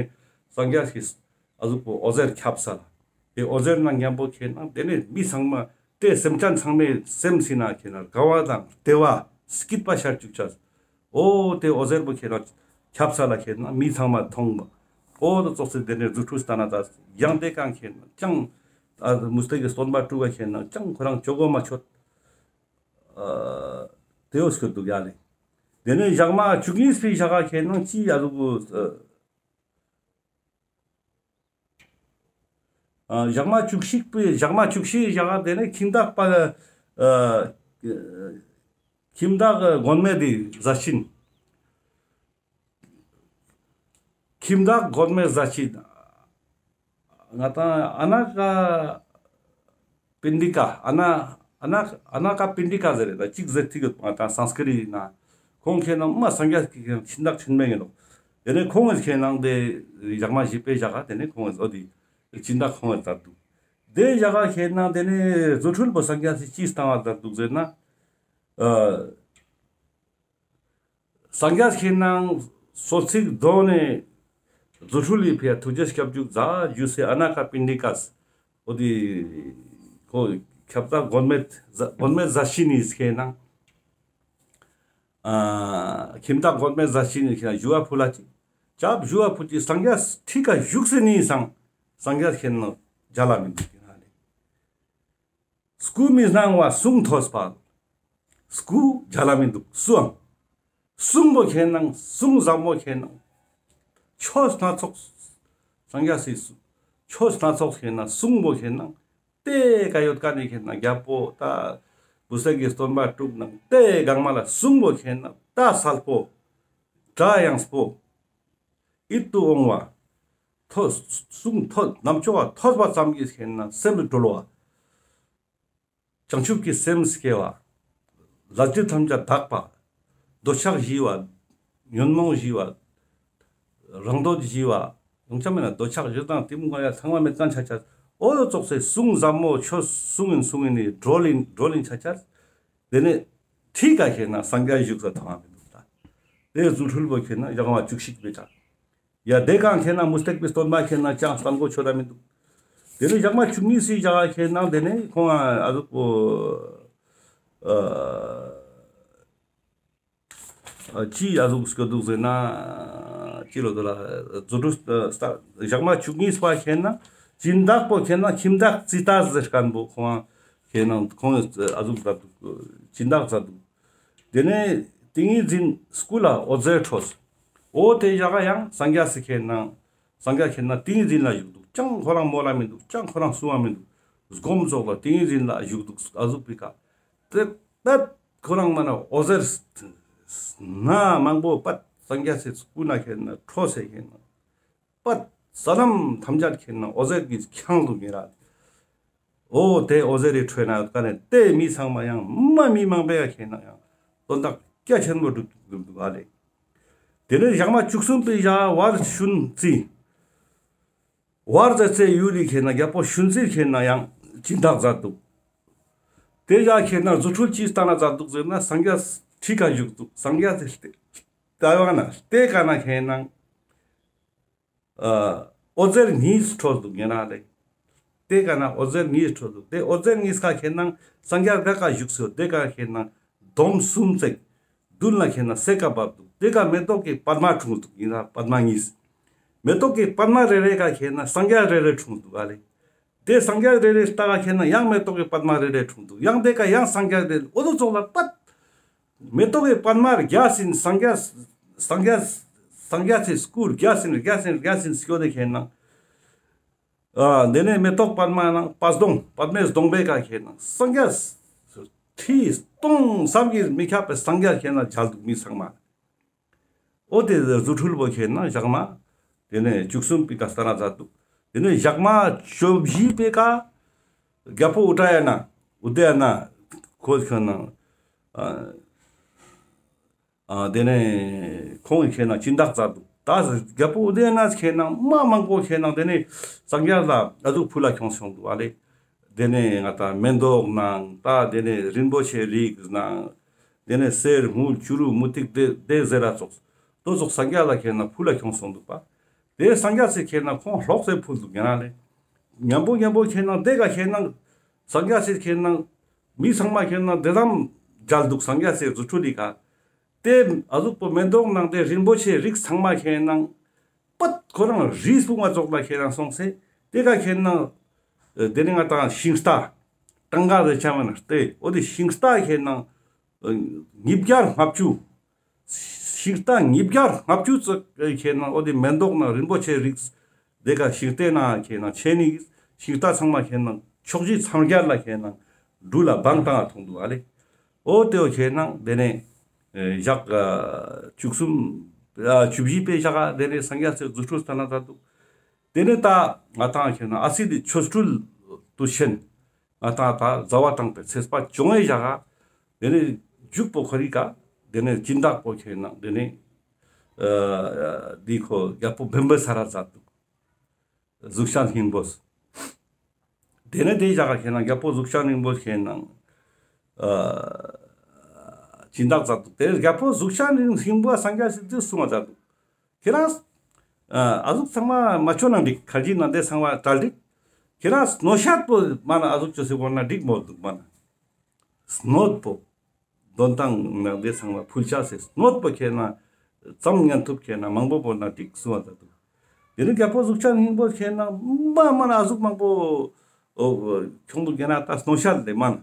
སངས་རྒྱས་ཀྱི་ཨ་ཟུག་པོ་འོད་ཟེར་ཁྱབ་ས་ལ། དེ་འོད་ཟེར་ན་མཉམ་པོ་ཁེ་ན་དེ་ནས་མི་ཚང་མ་དེ་སེམས་ཅན་ཚང་མའི་སེམས་སི་ན་ཁེ་ན་དགའ་བ་དང་བདེ་བ་སྐྱིད་པ་ཤར་བཅུག་ཆ། འོ་དེ་འོད་ཟེར་པོ་ཁེ་ན་ཁྱབ་ས་ལ་ཁེ་ན་མི་ཚང་མ་མཐོང་བ། འོ་དེ་ཙོགས་སེ་དེ་ནས་རྫུ་འཕྲུལ་སྟན་ན་ད་ཡང་དེ་གང་ཁེ་ན་ཅང་ཨ་མུ་སྟེགས་ཀྱི་སྟོན་པ་དྲུག་ག་ཁེ་ན་ཅང་ཁོ་རང་ཆོ་གོ་མ་ཆོད། ཨ་དེ་འོ་སྐྱོད་འདུག་ཡ་ལེ། དེ་ནས་ཞག་མ་བཅུ་གཉིས་པའི་ཞག་ག་ཁེ་ན་ཅི་ཡ་ལུ་གུ། ཨ་ཞག་མ་བཅུ་གཅིག་པའི་ཞག་མ་བཅུ་གཅིག་ཞག་ག་དེ་ནས་ཁྱིམ་བདག་པ་ཨ་ཁྱིམ་བདག་མགོན་མེད་དེ་ཟས་སྦྱིན། ཁྱིམ་བདག་མགོན་མེད་ཟས་སྦྱིན། ང་ཏང་ཨ་ན་ཀ་པིན་ཌི་ཀ་ཨ་ན་ཨ་ན་ཨ་ན་ཀ་པིན་ཌི་ཀ་ཟེར་རེད་ད་ཅིག་ཟེར་ཐིག་ཡོད། ང་ཏང་སཾ་སྐྲྀ་ཏ་ན་ཁོང་ཁེ་ན་མ་སངས་རྒྱས་ཀྱི་སྦྱིན་བདག་ཆེན་མོ་ཡིན་ནོག། དེ་ནས་ཁོང་གི་ཁེ་ན་དེ་ཞག་མ་བཞི་པའི་ཞག་ག་དེ་ནས་ཁོང་གི་འོ་དེ་སྦྱིན་བདག་ཁོང་གི་མཛད་འདུག། དེ་ཞག་ག་ཁེ་ན་དེ་ནས་རྫུ་འཕྲུལ་པོ་སངས་རྒྱས་སི་ཅི་སྟན་ན་མཛད་འདུག་ཟེར་ན། ཨ་སངས་རྒྱས་ཁེ་ན་གསོལ་ཚིགས་དོན་ནས་རྫུ་འཕྲུལ་ལི་ཕི་ཡ་ཐུགས་རྗེ་སྐྱབས་འཇུག་མཛད་ཞུས་སེ་ཨ་ན་ཀ་པིན་ཌི་ཀས་འོ་དེ་ཁོ་ཁྱིམ་བདག་མགོན་མེད་ཟས་མགོན་མེད་ཟས་སྦྱིན་ནི་ཁེ་ན་ཨ་ཁྱིམ་བདག་མགོན་མེད་ཟས་སྦྱིན་ནི་ཁེ་ན་ཞུ་བ་ཕུལ་ལ་ཅིག་ཅབ་ཞུ་བ་ཕུལ་ཅིག་སངས་རྒྱས་ཁྲི་ཀ་བཞུགས་སེ་ནི་སང་སངས་རྒྱས་ཁེ་ན་མཇལ་ལ་མི་འདུག་ཁེ་ན་ལེ། སྐུ་མི་སྣང་བ་གསུང་ཐོས་པ། སྐུ་མཇལ་ལ་མི་འདུག་སུའང་། གསུང་པོ་ཁེ་ན་གསུང་ཟབ་མོ་ཁེ་ན་ཆོས་སྣ་ཚོགས། སངས་རྒྱས་སི་ཆོས་སྣ་ཚོགས་ཁེ་ན་གསུང་པོ་ཁེ་ན་དེ་ཀ་ཡོད་ཀ་ནི་ཁེ་ན་རྒྱལ་པོ་ད་མུ་སྟེགས་ཀྱི་སྟོན་པ་དྲུག་ནང་དེ་གང་མ་ལ་གསུང་པོ་ཁེ་ན་ད་གསལ་པོ་སྒྲ་དབྱངས་པོ། ཡིད་དུ་འོང་བ། ཐོས་གསུང་ཐོས་རྣམ་ཅོག་ག་ཐོས་པ་ཙམ་གྱིས་ཁེ་ན་སེམས་སུ་གྲོལ་བ། བྱང་ཆུབ་ཀྱི་སེམས་སྐྱེ་བ། ལས་རྒྱུ་ཐམས་ཅད་དག་པ། འདོད་ཆགས་ཞི་བ། ཉོན་མོངས་ཞི་བ། རང་འདོད་ཞི་བ། ཡོང་ཆ་མེད་ན་འདོད་ཆགས་ཞེ་སྡང་གཏི་མུག་ང་ཡ་ཚང་མ་མེད་མཁན་ཆ་ཆ། འོ་ཙོགས་སེ་གསུང་ཟབ་མོ་ཆོས་གསུང་ཡིན་གསུང་ཡིན་ནི་གྲོལ་ཡིན་གྲོལ་ཡིན་ཆ་ཆ། དེ་ནས་ཁྲིད་ཀ་ཁེ་ན་སངས་རྒྱས་བཞུགས་ས་མཐོང་བ་མི་འདུག་ད། དེ་རྫུ་འཕྲུལ་པོ་ཁེ་ན་ཞག་མ་བཅུ་གཅིག་པའི་ཆ། ཡ་དེ་གང་ཁེ་ན་མུ་སྟེགས་པའི་སྟོན་པ་ཁེ་ན་ཅང་སྟན་གོ་ཆོད་ད་མི་འདུག། དེ་ནས་ཞག་མ་བཅུ་གཉིས་སི་ཞག་ཁེ་ན་དེ་ནས་ཁོང་ཨ་ཟུག་པོ་ཨ་ཅི་ཨ་ཟུག་སྐྱོད་འདུག་ཟེར་ན། ཅི་ལོ་དོ་ལ་རྫུ་འཕྲུལ་ཞག་མ་བཅུ་གཉིས་པ་ཁེ་ན་སྦྱིན་བདག་པོ་ཁེ་ན་ཁྱིམ་བདག་ཙི་ཏ་ཟེར་མཁན་པོ་ཁོང་ཁེ་ན་ཁོང་ཨ་ཟུག་ད་སྦྱིན་བདག་ཟ་འདུག། དེ་ནས་ཏིང་ངེ་འཛིན་སྐུ་ལ་འོད་ཟེར་འཕྲོས། འོ་དེ་ཞག་ཡང་སངས་རྒྱས་སི་ཁེ་ན་སངས་རྒྱས་ཁེ་ན་ཏིང་ངེ་འཛིན་ལ་བཞུགས་འདུག། ཅང་ཁོ་རང་མོལ་ལ་མི་འདུག། ཅང་ཁོ་རང་གསུང་བ་མི་འདུག། སྒོམ་ཙོགས་ལ་ཏིང་ངེ་འཛིན་ལ་བཞུགས་འདུག་ཨ་ཟུག་པའི་ཀ། དེ་པད་ཁོ་རང་མ་ན་འོད་ཟེར་སྣ་མང་པོ་པད་སངས་རྒྱས་སི་སྐུ་ན་ཁེ་ན་འཕྲོས་སེ་ཁེ་ན་པད་ས་ལམ་ཐམས་ཅད་ཁེ་ན་འོད་ཟེར་གྱིས་ཁྱངས་འདུག་ཉེ་ར། འོ་དེ་འོད་ཟེར་རི་ཁྲོད་ན་ཡོད་ཀ་ནས་དེ་མི་ཚང་མ་ཡང་མ་མི་མང་པོ་ཡ་ཁེ་ན་ཡང་དོན་དག་རྒྱ་ཆེན་པོ་སྒྲུབ་སྒྲུབ་འདུག་ཨ་ལེ། དེ་ནས་ཞག་མ་བཅུ་གསུམ་པའི་ཞག་བར་ཤུན་ཙི། བར་ཙེ་ཙེ་ཡུལ་ལི་ཁེ་ན་རྒྱལ་པོ་ཤུན་ཙི་ཁེ་ན་ཡང་སྦྱིན་བདག་མཛད་འདུག། དེ་ཞག་ཁེ་ན་རྫུ་འཕྲུལ་ཅི་སྟན་ན་མཛད་འདུག་ཟེར་ན་སངས་རྒྱས་ཁྲི་ཀ་བཞུགས་འདུག། སངས་རྒྱས་སི་ལྟེ་བ་ན་ལྟེ་ཀ་ན་ཁེ་ན་ཨ་འོད་ཟེར་གཉིས་འཕྲོས་འདུག་ཉེ་ར་ལེ། དེ་ཀ་ན་འོད་ཟེར་གཉིས་འཕྲོས་འདུག། དེ་འོད་ཟེར་གཉིས་ཀ་ཁེ་ན་སངས་རྒྱས་ཀ་ཀ་བཞུགས་སོ། དེ་ཀ་ཁེ་ན་འདོམ་གསུམ་བརྩེགས། མདུན་ལ་ཁེ་ན་སེ་ཀ་བབས་འདུག། དེ་ཀ་མེ་ཏོག་གི་པདྨ་འཁྲུངས་འདུག། ཡིན་ན་པདྨ་གཉིས། མེ་ཏོག་གི་པདྨ་རེ་རེ་ཀ་ཁེ་ན་སངས་རྒྱས་རེ་རེ་འཁྲུངས་འདུག་ཨ་ལེ། དེ་སངས་རྒྱས་རེ་རེ་ལྟ་ཀ་ཁེ་ན་ཡང་མེ་ཏོག་གི་པདྨ་རེ་རེ་འཁྲུངས་འདུག། ཡང་དེ་ཀ་ཡང་སངས་རྒྱས་རེ་འོ་དོ་ཙོགས་ལ་པད། མེ་ཏོག་གི་པདྨ་རྒྱས་ཟིན་སངས་རྒྱས་སངས་རྒྱས་སངས་རྒྱས་སི་སྐུ་རྒྱས་ཟིན་རྒྱས་ཟིན་རྒྱས་ཟིན་སྐྱོད་དེ་ཁེ་ན། ཨ་དེ་ནས་མེ་ཏོག་པདྨ་ནང་པད་སྡོང་པདྨའི་སྡོང་པོའི་ཀ་ཁེ་ན་སངས་རྒྱས་ཁྲི་སྟོང་བསམ་གྱིས་མི་ཁྱབ་པའི་སངས་རྒྱས་ཁེ་ན་མཇལ་འདུག་མི་ཚང་མ། འོ་དེ་རྫུ་འཕྲུལ་པོ་ཁེ་ན་ཞག་མ་དེ་ནས་བཅུ་གསུམ་པའི་ཀ་སྟན་ན་མཛད་འདུག། དེ་ནས་ཞག་མ་བཅོ་བཞི་པའི་ཀ་རྒྱལ་པོ་ཨུ་ཏྲ་ཡ་ན་ཨུ་ཏ་ཡ་ན་ཁོ་ཁེ་ན་ཨ་ཨ་དེ་ནས་ཁོང་ཁེ་ན་སྦྱིན་བདག་མཛད་འདུག། ད་རྒྱལ་པོ་ཨུ་ཏ་ཡ་ན་ཁེ་ན་མ་མང་པོ་ཁེ་ན་དེ་ནས་སངས་རྒྱས་ལ་ཨ་ཟུག་ཕུལ་ལ་ཁྱོངས་སོང་འདུག་ཨ་ལེ། དེ་ནས་ང་ད་མེ་ཏོག་ནང་ད་དེ་ནས་རིན་པོ་ཆེ་རིགས་ནང་དེ་ནས་གསེར་དངུལ་བྱུ་རུ་མུ་ཏིག་དེ་དེ་ཟེར་ར་ཙོགས་དོ་ཙོགས་སངས་རྒྱས་ལ་ཁེ་ན་ཕུལ་ལ་ཁྱོངས་སོང་འདུག་པ། དེ་སངས་རྒྱས་སི་ཁེ་ན་ཁོང་ལོག་སེ་ཕུལ་འདུག་ཉེ་ར་ལེ། མཉམ་པོ་མཉམ་པོ་ཁེ་ན་དེ་ཀ་ཁེ་ན་སངས་རྒྱས་སི་ཁེ་ན་མི་ཚང་མ་ཁེ་ན་དེ་ཙམ་མཇལ་འདུག། སངས་རྒྱས་སི་རྫུ་འཕྲུལ་ལི་ཀ། དེ་ཨ་ཟུག་པོ་མེ་ཏོག་ནང་དེ་རིན་པོ་ཆེ་རིགས་ཚང་མ་ཁེ་ན་པད་ཁོ་རང་རི་སྤུངས་པ་ཙོགས་ལ་ཁེ་ན་སོང་སེ་དེ་ཀ་ཁེ་ན་དེ་ནས་ང་ད་ཤིང་རྟ་ཏང་ག་རེ་ཆ་མ་ན་སྟེ་འོ་དེ་ཤིང་རྟ་ཁེ་ན་ཉིས་བརྒྱ་ལྔ་བཅུ། ཤིང་རྟ་ཉིས་བརྒྱ་ལྔ་བཅུ་ཙོགས་ཁེ་ན་འོ་དེ་མེ་ཏོག་ནང་རིན་པོ་ཆེ་རིགས་དེ་ཀ་ཤིང་རྟའི་ནང་ཁེ་ན་ཆེ་ནི་ཤིང་རྟ་ཚང་མ་ཁེ་ན་ཕྱོགས་བཞི་མཚམས་བརྒྱད་ལ་ཁེ་ན་འབྲུ་ལ་བང་བཏང་ང་ཐོང་འདུག་ཨ་ལེ། འོ་དེ་བོ་ཁེ་ན་དེ་ནས་ཨེ་ཞག་ཨ་བཅུ་གསུམ་ཨ་བཅུ་བཞི་པའི་ཞག་ག་དེ་ནས་སངས་རྒྱས་སི་རྫུ་འཕྲུལ་སྟན་ན་མཛད་འདུག། དེ་ནས་ད་ང་ཏང་ཁེ་ན་ཨ་སི་དེ་ཆོ་འཕྲུལ་དུས་ཆེན། ང་ཏང་ད་ཟླ་བ་དང་པོའི་ཚེས་པ་བཅོ་ལྔའི་ཞག་ག་དེ་ནས་མཇུག་པོ་ཁོ་རི་ཀ་དེ་ནས་སྦྱིན་བདག་པོ་ཁེ་ན་དེ་ནས་ཨ་དེ་ཁོ་རྒྱལ་པོ་བིམ་བི་ས་ར་མཛད་འདུག། གཟུགས་ཅན་སྙིང་པོས། དེ་ནས་དེ་ཞག་ག་ཁེ་ན་རྒྱལ་པོ་གཟུགས་ཅན་སྙིང་པོས་ཁེ་ན་ཨ་སྦྱིན་བདག་མཛད་འདུག། དེ་རྒྱལ་པོ་གཟུགས་ཅན་སྙིང་པོ་སངས་རྒྱས་སི་དེ་གསུང་བ་མཛད་འདུག། ཁྱེད་རང་ཨ་ཨ་ཟུག་ཚང་མ་མ་ཆོ་ན་འགྲིག། ཁར་ཇི་ནང་དེ་ཚང་མ་གྲ་སྒྲིག། ཁྱེད་རང་སྣོད་ཤ་པོ་མ་ན་ཨ་ཟུག་ཅོས་སེ་བོར་ན་འགྲིག་མོ་འདུག་མ་ན། སྣོད་པོ་དོན་ཐང་ནང་དེ་ཚང་མ་ཕུལ་ཆ་སེ་སྣོད་པོ་ཁྱེད་རང་ཙམ་ཉན་ཐུབ་ཁྱེད་རང་མང་པོ་བོར་ན་འགྲིག་གསུང་བ་མཛད་འདུག། དེ་ནས་རྒྱལ་པོ་གཟུགས་ཅན་སྙིང་པོ་ཁྱེད་རང་མ་མ་ན་ཨ་ཟུག་མང་པོ་ཁྱོང་འདུག་ཁྱེད་རང་ད་སྣོད་ཤ་ལེ་མ་ན།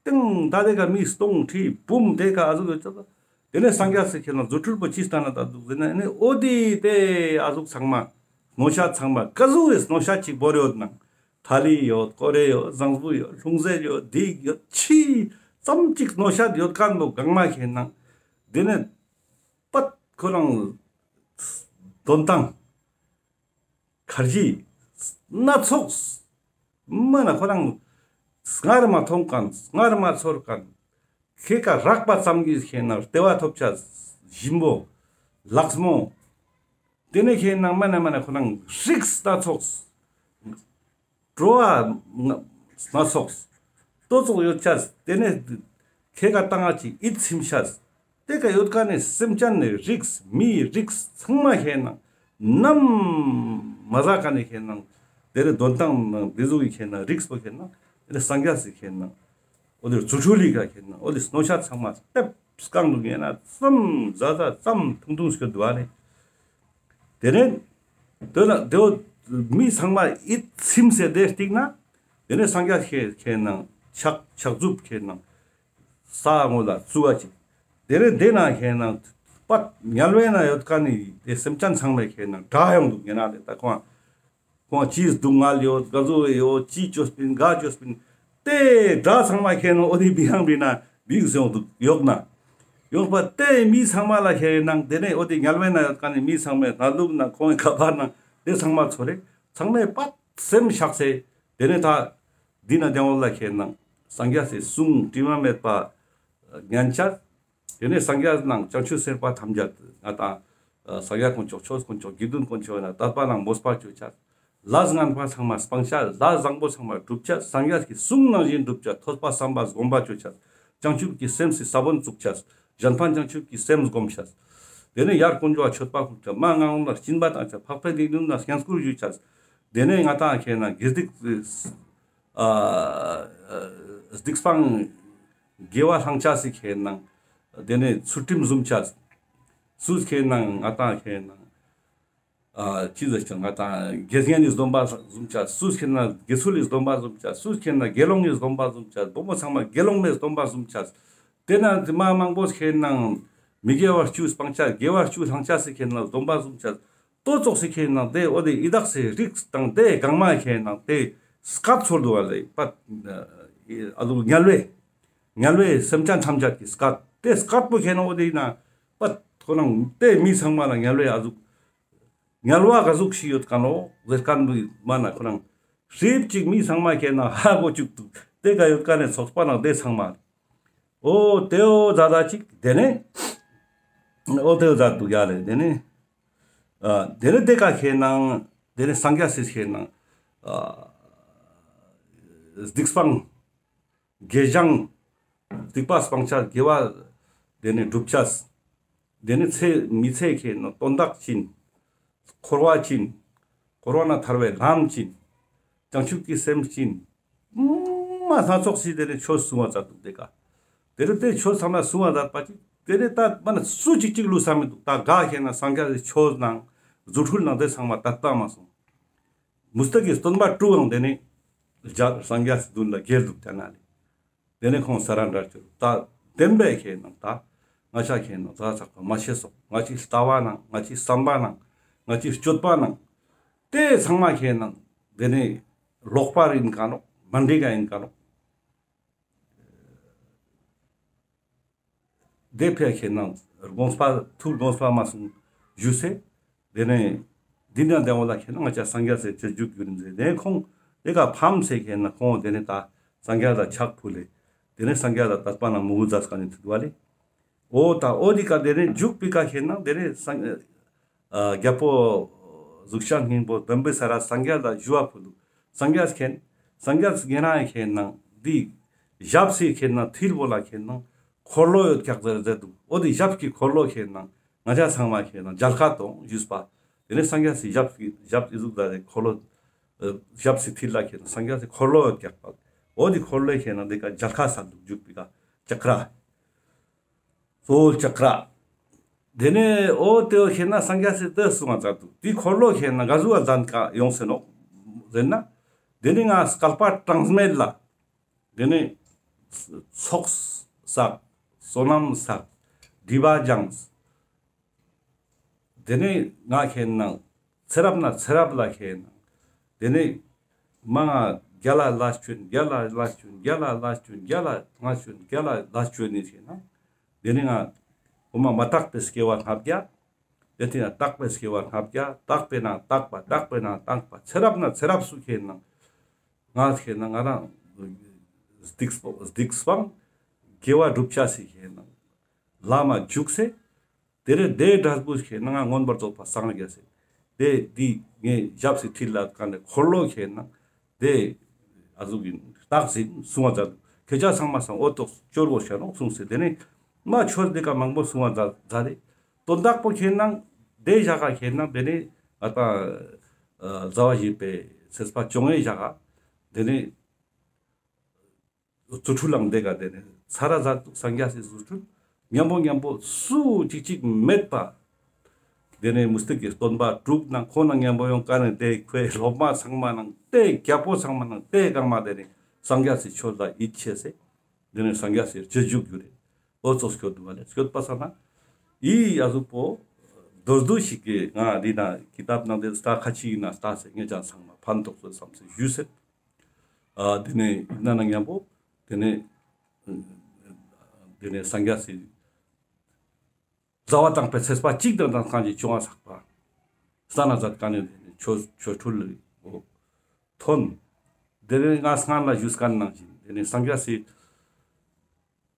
ཏིང་ད་དེ་ཀ་མི་སྟོང་ཁྲི་འབུམ་དེ་ཀ་ཨ་ཟུག་ཡོད་ཙང་། དེ་ནས་སངས་རྒྱས་སི་ཁྱེད་རང་རྫུ་འཕྲུལ་པོ་ཅི་སྟན་ན་མཛད་འདུག་ཟེར་ན་ཨ་ནི་འོ་དེ་དེ་ཨ་ཟུག་ཚང་མ་སྣོད་ཤ་ཚང་མ་ཀ་ཟུག་གི་སྣོད་ཤ་ཅིག་བོར་ཡོད་ནང་ཐ་ལི་ཡོད་ཀོ་རེ་ཡོད་ཟངས་བུ་ཡོད་ལྷུང་བཟེད་ཡོད་དེ་ཡོད་ཅི་ཙམ་ཅིག་སྣོད་ཤ་ཡོད་མཁན་པོ་གང་མ་ཁྱེད་རང་དེ་ནས་པད་ཁོ་རང་དོན་ཐང་ཁར་ཇི་སྣ་ཚོགས་མ་ན་ཁོ་རང་སྔར་མ་མཐོང་མཁན་སྔར་མ་ཚོར་མཁན་ ཁེ་ཀ་རག་པ་ཙམ་གྱིས་ཁེ་ནང་ལྟེ་བ་ཐོབ་ཆ་ཞིམ་པོ་ལགས་མོ། དེ་ནས་ཁེ་ནང་མ་ན་མ་ན་ཁོ་རང་རིགས་སྣ་ཚོགས། བྲོ་བ་སྣ་ཚོགས། ཏོ་ཙོགས་ཡོད་ཆ། དེ་ནས་ཁེ་ཀ་བཏང་ང་ཅིག་ཡིད་ཚིམ་ཆ། དེ་ཀ་ཡོད་ཀ་ནས་སེམས་ཅན་ནི་རིགས་མིའི་རིགས་ཚང་མ་ཁེ་ནང་ནམ་མ་ཟ་ཀ་ནས་ཁེ་ནང་དེ་ནས་དོན་ཏང་ནང་དེ་ཟུག་གི་ཁེ་ནང་རིགས་པོ་ཁེ་ནང་དེ་ནས་སངས་རྒྱས་སི་ཁེ་ནང་འོ་དེ་རྫུ་འཕྲུལ་ལི་ཀ་ཁེ་ནང་འོ་དེ་སྣོད་ཆ་ཚང་མ་ལྟེབ་སྐང་དུ་ངེ་ན་ཙམ་ཟ་ཟ་ཙམ་ཐུང་ཐུང་སྐྱོད་དུ་བ་ནས། དེ་ནས་དེ་ལ་དེའོ་མི་ཚང་མ་ཡིད་ཚིམ་སེ་དེ་སྟིང་ན། དེ་ནས་སངས་རྒྱས་ཁེ་ཁེ་ནང་ཕྱག་ཕྱག་མཛུབ་ཁེ་ནང་ས་ངོ་ལ་བཙུགས་པ་ཅིག་དེ་ནས་དེ་ན་ཁེ་ནང་པད་དམྱལ་བའི་ན་ཡོད་ཀ་ནི་དེ་སེམས་ཅན་ཚང་མའི་ཁེ་ནང་དགྲ་ཡོང་དུག་ངེ་ན་དེ་ད་ཁོང་ཁོང་ཅིས་སྡུག་བསྔལ་ཡོད་ག་ཟུག་ཡོད་ཅི་བཅོས་པིན་ག་བཅོས་པིན། དེ་དགྲ་ཚང་མ་ཁེ་ནང་འོ་དེ་བི་ཧང་བི་ན་བིག་སེང་དུག་ཡོག་ན། ཡོག་པ་དེ་མི་ཚང་མ་ལ་ཁེ་ནང་དེ་ནས་འོ་དེ་དམྱལ་བའི་ན་ཡོད་ཀ་ནི་མི་ཚང་མའི་ན་ལུག་ན་ཁོང་གི་ཁ་པར་ནང་དེ་ཚང་མ་ཚོ་རེ་ཚང་མའི་པད་སེམས་བཤགས་སེ། དེ་ནས་ད་འདི་ན་དེ་འོ་ལ་ཁེ་ནང་སངས་རྒྱས་སི་གསུང་དྲི་མ་མེད་པ་ཉན་ཆ། དེ་ནས་སངས་རྒྱས་ནང་བྱང་ཆུབ་སེམས་དཔའ་ཐམས་ཅད་ང་དང་ཨ་ས་ཡ་དཀོན་མཆོག་ཆོས་དཀོན་མཆོག་དགེ་འདུན་དཀོན་མཆོག་ཡིན་ན་དད་པ་ནང་མོས་པ་བཅོ་ཆ། ལས་ངན་པ་ཚང་མ་སྤང་ཆ། ལས་བཟང་པོ་ཚང་མ་སྒྲུབ་ཆ། སངས་རྒྱས་ཀྱི་གསུང་ནང་བཞིན་སྒྲུབ་ཆ། ཐོས་པ་བསམ་པ་སྒོམ་པ་བཅོ་ཆ། བྱང་ཆུབ་ཀྱི་སེམས་སི་ས་བོན་བཙུགས་ཆ། གཞན་ཕན་བྱང་ཆུབ་ཀྱི་སེམས་སྒོམ་ཆ། དེ་ནས་ཡར་དཀོན་མཆོག་མཆོད་པ་ཕུལ་ཆ། མར་ངན་སློང་ལ་སྦྱིན་པ་བཏང་ཆ། འཕགས་པའི་དགེ་འདུན་ལ་བསྙེན་བཀུར་ཞུ་ཆ། དེ་ནས་ང་དང་ཁེ་ནང་དགེ་སྡིག་ཨ་སྡིག་སྤང་དགེ་བ་བསླང་ཆ་སི་ཁེ་ནང་། དེ་ནས་ཚུལ་ཁྲིམས་བཟུང་ཆ། སུས་ཁེ་ནང་ང་དང་ཁེ་ནང་ཨ་ཅི་ཟེར་ཆ་ང་དང་དགེ་བསྙེན་ནི་སྡོམ་པ་བཟུང་ཆ། སུས་ཁེ་ནང་དགེ་ཚུལ་ལི་སྡོམ་པ་བཟུང་ཆ། སུས་ཁེ་ནང་དགེ་སློང་ནི་སྡོམ་པ་བཟུང་ཆ། བུ་མོ་ཚང་མ་དགེ་སློང་མའི་སྡོམ་པ་བཟུང་ཆ། དེ་ན་དེ་མ་མང་པོ་ཁེ་ནང་མི་དགེ་བ་བཅུ་སྤང་ཆ། དགེ་བ་བཅུ་བསླང་ཆ་སི་ཁེ་ནང་སྡོམ་པ་བཟུང་ཆ། ཏོ་ཙོགས་སི་ཁེ་ནང་དེ་འོ་དེ་ཡི་དྭགས་སི་རིགས་དང་དེ་གང་མ་ཁེ་ནང་དེ་སྐད་ཚོར་དུ་བ་ལེ་པད་ཨ་ལུ་དམྱལ་བའི་དམྱལ་བའི་སེམས་ཅན་ཐམས་ཅད་ཀྱི་སྐད་དེ་སྐད་པོ་ཁེ་ནང་འོ་དེ་ཡིན་ན་པད་ཁོ་རང་དེ་མི་ཚང་མ་ལ་དམྱལ་བའི་ཨ་ཟུག་དམྱལ་བ་ག་ཟུག་ཞིག་ཡོད་ཀ་ནོ་ཟེར་ཁན་བོ་མ་ན་ཁོ་རང་ཧྲིབ་ཅིག་མི་ཚང་མ་ཁེ་ནང་ཧ་གོ་བཅུག་དུག་དེ་ག་ཡོད་ཀ་ནས་ཚོགས་པ་ནང་དེ་ཚང་མ། འོ་དེའོ་ཛ་ཛ་ཅིག་དེ་ནས་འོ་དེའོ་ཛ་དུག་ཡ་ལེ། དེ་ནས་ཨ་དེ་ནས་དེ་ཀ་ཁེ་ནང་དེ་ནས་སངས་རྒྱས་སི་ཁེ་ནང་ཨ་སྡིག་སྤང་དགེ་སྦྱང་སྡིག་པ་སྤང་ཆ་དགེ་བ་དེ་ནས་སྒྲུབ་ཆ། དེ་ནས་ཚེ་མི་ཚེ་ཁེ་ནང་དོན་དག་ཅིན། འཁོར་བ་ཅིན། འཁོར་བ་ན་ཐར་བའི་ལམ་ཅིན། བྱང་ཆུབ་ཀྱི་སེམས་ཅིན། མ་སྣ་ཚོགས་སི་དེ་ནས་ཆོས་གསུང་བ་ཙ་དུག་དེ་ཀ་དེ་ནས་དེ་ཆོས་ཚང་མ་གསུང་བ་ཙ་པ་ཅིག་དེ་ནས་ད་མ་ན་སུ་ཅིག་ཅིག་ལུས་ས་མི་དུག་ད་ག་ཁེ་ནང་སངས་རྒྱས་སི་ཆོས་ནང་རྫུ་འཕྲུལ་ནང་དེ་ཚང་མ་ད་ལྟ་མ་སོང་། མུ་སྟེགས་ཀྱི་སྟོན་པ་དྲུག་ཡང་དེ་ནས་སངས་རྒྱས་སི་མདུན་ལ་འགྱེལ་དུག་དེ་ན་ལེ། དེ་ནས་ཁོང་ས་ར་འདྲ་ཅོ་ད་བདེན་པའི་ཁེ་ནང་ད་ང་ཅག་ཁེ་ནང་ད་ཚགས་པ་མ་ཤེས་སོག་ང་ཅི་ལྟ་བ་ནང་ང་ཅི་བསམ་པ་ནང་ང་ཅི་སྤྱོད་པ་ནང་དེ་ཚང་མ་ཁེ་ནང་དེ་ནས་ལོག་པ་ཡིན་ཀ་ནོག་མ་འགྲིག་ག་ཡིན་ཀ་ནོག་དེ་ཕི་ཁེ་ནང་དགོངས་པ་ཐུགས་དགོངས་པ་མ་སོང་ཞུས་སེ། དེ་ནས་འདི་ནས་དེ་འོ་ལ་ཁེ་ནང་ང་ཅག་སངས་རྒྱས་སི་རྗེས་འཇུག་རྒྱུན་མཛད་དེ་ཁོང་དེ་ཀ་ཕམ་སེ་ཁེ་ནང་ཁོང་དེ་ནས་ད་སངས་རྒྱས་ལ་ཕྱག་ཕུལ་ལེ། དེ་ནས་སངས་རྒྱས་ལ་དད་པ་ནང་མོས་གུས་མཛད་ཀ་ནས་ཐུག་པ་ལེ། འོ་ད་འོ་དེ་ཀ་དེ་ནས་འཇུག་པི་ཀ་ཁེ་ནང་དེ་ནས་སངས་ཨ་རྒྱལ་པོ་གཟུགས་ཅན་སྙིང་པོ་བེམ་བི་ས་ར་སངས་རྒྱས་ལ་ཞུ་བ་ཕུལ་དུག་སངས་རྒྱས་ཁེ་ནང་སངས་རྒྱས་ཉེ་རང་ཁེ་ནང་དེ་ཞབས་སི་ཁེ་ནང་མཐིལ་བོ་ལ་ཁེ་ནང་འཁོར་ལོ་ཡོད་ཀྱག་ཟེར་ཟེར་དུག་འོ་དེ་ཞབས་ཀྱི་འཁོར་ལོ་ཁེ་ནང་ང་ཅག་ཚང་མ་ཁེ་ནང་མཇལ་ཁ་ཏོང་ཞུས་པ། དེ་ནས་སངས་རྒྱས་སི་ཞབས་ཀྱི་ཞབས་ཀྱི་གཟུགས་ལ་འཁོར་ལོ་ཞབས་སི་མཐིལ་ལ་ཁེ་ནང་སངས་རྒྱས་སི་འཁོར་ལོ་ཡོད་ཀྱག་པ། འོ་དེ་འཁོར་ལོའི་ཁེ་ནང་དེ་ཀ་མཇལ་ཁ་སལ་དུག་འཇུག་པི་ཀ་ཅཀྲ། སོལ་ཅཀྲ། དེ་ནས་འོ་དེ་བོ་ཁེ་ནང་སངས་རྒྱས་སི་དེ་གསུང་བ་ཙ་དུག་དེ་འཁོར་ལོ་ཁེ་ནང་ག་ཟུག་ག་མཛད་ཀ་ཡོང་སེ་ནོག་ཟེར་ན། དེ་ནས་ང་བསྐལ་པ་གྲངས་མེད་ལ། དེ་ནས་ཚོགས་བསགས། བསོད་ནམས་བསགས། སྒྲིབ་པ་སྦྱངས། དེ་ནས་ང་ཁེ་ནང་ཚེ་རབས་ན་ཚེ་རབས་ལ་ཁེ་ནང་དེ་ནས་མ་ང་རྒྱལ་ལ་ལ་བྱོན་རྒྱལ་ལ་ལ་བྱོན་རྒྱལ་ལ་ལ་བྱོན་རྒྱལ་ལ་ང་བྱོན་རྒྱལ་ལ་ལ་བྱོན་ནི་ཁེ་ནང་དེ་ནས་ང་འོ་མ་མ་དག་པའི་སྐྱེ་བ་ལྔ་བརྒྱ། དེ་ནས་དག་པའི་སྐྱེ་བ་ལྔ་བརྒྱ། དག་པའི་ནང་དག་པ། དག་པའི་ནང་དག་པ། ཚེ་རབས་ན་ཚེ་རབས་སུ་ཁེ་ནང་ང་ཁེ་ནང་ང་རང་སྡིག་སྤ་སྡིག་སྤང་ དགེ་བ་སྒྲུབ་ཅེས་སི་ཁེ་ནང་ལམ་མ་འཇུག་སེ། དེ་རེ་དེ་འབྲས་བུ་ཁེ་ནང་མངོན་པར་རྫོགས་པ་སངས་རྒྱས་སེ། དེ་དེ་ངས་ཞབས་སི་ཁྲིད་ལ་ཀ་ནེ་འཁོར་ལོ་ཁེ་ནང་དེ་ཨ་ཟུག་གི་རྟགས་ཟིན་གསུང་བ་མཛད། ཁྱེད་ཅག་ཚང་མ་སང་འོ་ཏོག་སྐྱོར་དགོས་ཤ་ནོག་གསུངས་སེ། དེ་ནེ་མ་ཆོས་དེ་ཀ་མང་པོ་གསུང་བ་མཛད་མཛད་དེ། དོན་དག་པོ་ཁེ་ནང་དེ་ཞག་ག་ཁེ་ནང་དེ་ནེ་ང་ཏང་ཨ་ཟླ་བ་བཞི་པའི་ཚེས་པ་བཅོ་ལྔའི་ཞག་ག་དེ་ནེ་རྫུ་འཕྲུལ་ལའང་དེ་ག་དེ་ནེ་ཚར་ར་མཛད་འདུག། སངས་རྒྱས་སི་རྫུ་འཕྲུལ་མཉམ་པོ་མཉམ་པོ་སུ་གཅིག་གཅིག་མེད་པ། དེ་ནེ་མུ་སྟེགས་ཀྱི་སྟོན་པ་དྲུག་ནང་ཁོང་ནང་མཉམ་པོ་ཡོང་ཀ་ནེ་དེ་ཁོའི་སློབ་མ་ཚང་མ་ནང་དེ་རྒྱལ་པོ་ཚང་མ་ནང་དེ་གང་མ་དེ་ནེ་སངས་རྒྱས་སི་ཆོས་ལ་ཡིད་ཆེས་སེ། དེ་ནེ་སངས་རྒྱས་སི་རྗེས་འཇུག་གྱུར་རེ། འོ་ཙོགས་སྐྱོད་འདུག་པ་ལེ། སྐྱོད་པ་ས་ན་ཡི་ཨ་ཟུག་པོ་མདོར་བསྡུས་ཤིག་གི་ང་འདི་ན་ཀི་ཏབ་ནང་དེ་ལྟ་ཁ་ཅིག་ཡིན་ན་ལྟ་སེ་ངེད་ཅག་ཚང་མ་ཕན་ཐོགས་སོ་བསམ་སེ་ཞུས་སེ། ཨ་དེ་ནེ་ཡིན་ན་ན་མཉམ་པོ་དེ་ནེ་དེ་ནེ་སངས་རྒྱས་སི་ཟླ་བ་དང་པོའི་ཚེས་པ་གཅིག་དང་དང་ཁང་གི་བཅོ་ལྔ་ཚགས་པ་སྟན་ན་མཛད་ཀ་ནེ་དེ་ནེ་ཆོ་ཆོ་འཕྲུལ་ལ་ཐོན། དེ་ནེ་ང་སྔན་ལ་ཞུས་ཀ་ནང་བཞིན་དེ་ནེ་སངས་རྒྱས་སི་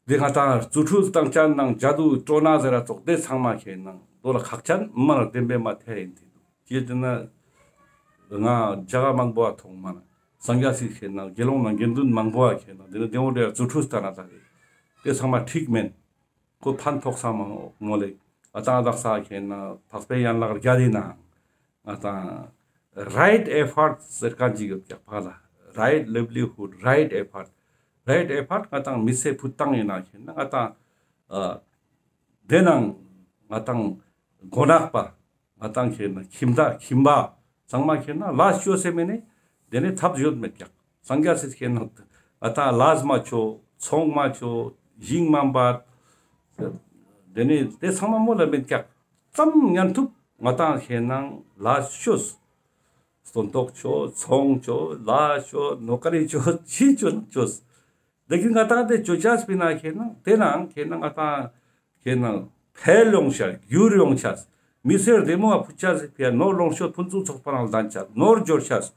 དེ་ང་ཏང་རྫུ་འཕྲུལ་སྟན་ཅན་ནང་ཇ་དུ་སྤྲོ་ན་ཟེར་ར་ཙོགས་དེ་ཚང་མ་ཁེ་ནང་དོ་ལ་ཁག་ཅན་མ་ལ་བདེན་པའི་མ་ཐེ་ཡིན་དེ་འདུག། ཅི་དེ་ན་ང་རྒྱ་གར་མང་པོ་ཨ་ཐོང་མ་ན་སངས་རྒྱས་སི་ཁེ་ནང་དགེ་སློང་ནང་དགེ་འདུན་མང་པོ་ཨ་ཁེ་ནང་དེ་ནེ་དེ་འོ་དེ་རྫུ་འཕྲུལ་སྟན་ན་ད་རེ་དེ་ཚང་མ་འགྲིག་མེན། ཁོ་ཕན་ཐོགས་ས་མ་མོ་ལེ། ཨ་ཏང་དག་ས་ཁེ་ནང་འཕགས་པའི་ཡན་ལག་བརྒྱད་དེ་ནང་ང་ཏང་རའིཊ་ཨེ་ཕརཊ་ཟེར་ཁན་ཅིག་ཡོད་ཀྱག་པ་ལ། རའིཊ་ལེབ་ལི་ཧུཌ་རའིཊ་ཨེ་ཕརཊ། རའིཊ་ཨེ་ཕརཊ་ང་ཏང་མི་ཚེ་ཕུད་སྟངས་ཡིན་ན་ཁེ་ནང་ང་ཏང་ཨ་དེ་ནང་ང་ཏང་མགོ་ནག་པ་ང་ཏང་ཁེ་ནང་ཁྱིམ་བདག་ཁྱིམ་པ་ཚང་མ་ཁེ་ནང་ལས་ཅོ་སེ་མེ་ནེ་དེ་ནེ་ཐབས་ཡོད་མེད་ཀྱག། སངས་རྒྱས་སི་ཁེ་ནང་ང་ཏང་ལས་མ་ཅོ་ཚོང་མ་ཅོ་ཞིང་མ་འབད། དེ་ནེ་དེ་ཚང་མ་མོ་ལ་མེད་ཀྱག། ཙམ་ཉན་ཐུབ་ང་ཏང་ཁེ་ནང་ལས་ཅོས། སྟོན་ཐོག་ཅོས་ཚོང་ཅོས་ལས་ཅོས་ནོ་ཀ་རི་ཅོས་ཅི་ཅོས་ཅོས། དེ་གི་ང་ཏང་དེ་ཅོ་ཅེས་པི་ན་ཁེ་ནང་དེ་ནང་ཁེ་ནང་ང་ཏང་ཁེ་ནང་འཕེལ་ཡོང་ཤ་འགྱུར་ཡོང་ཤ་མི་སེར་བདེ་མོ་བ་ཕུད་ཅེས་སི་ཕི་ཡ་ནོར་ལོངས་སྤྱོད་ཕུན་སུམ་ཚོགས་པ་ནང་ལྡན་ཅེས་ནོར་འབྱོར་ཤ་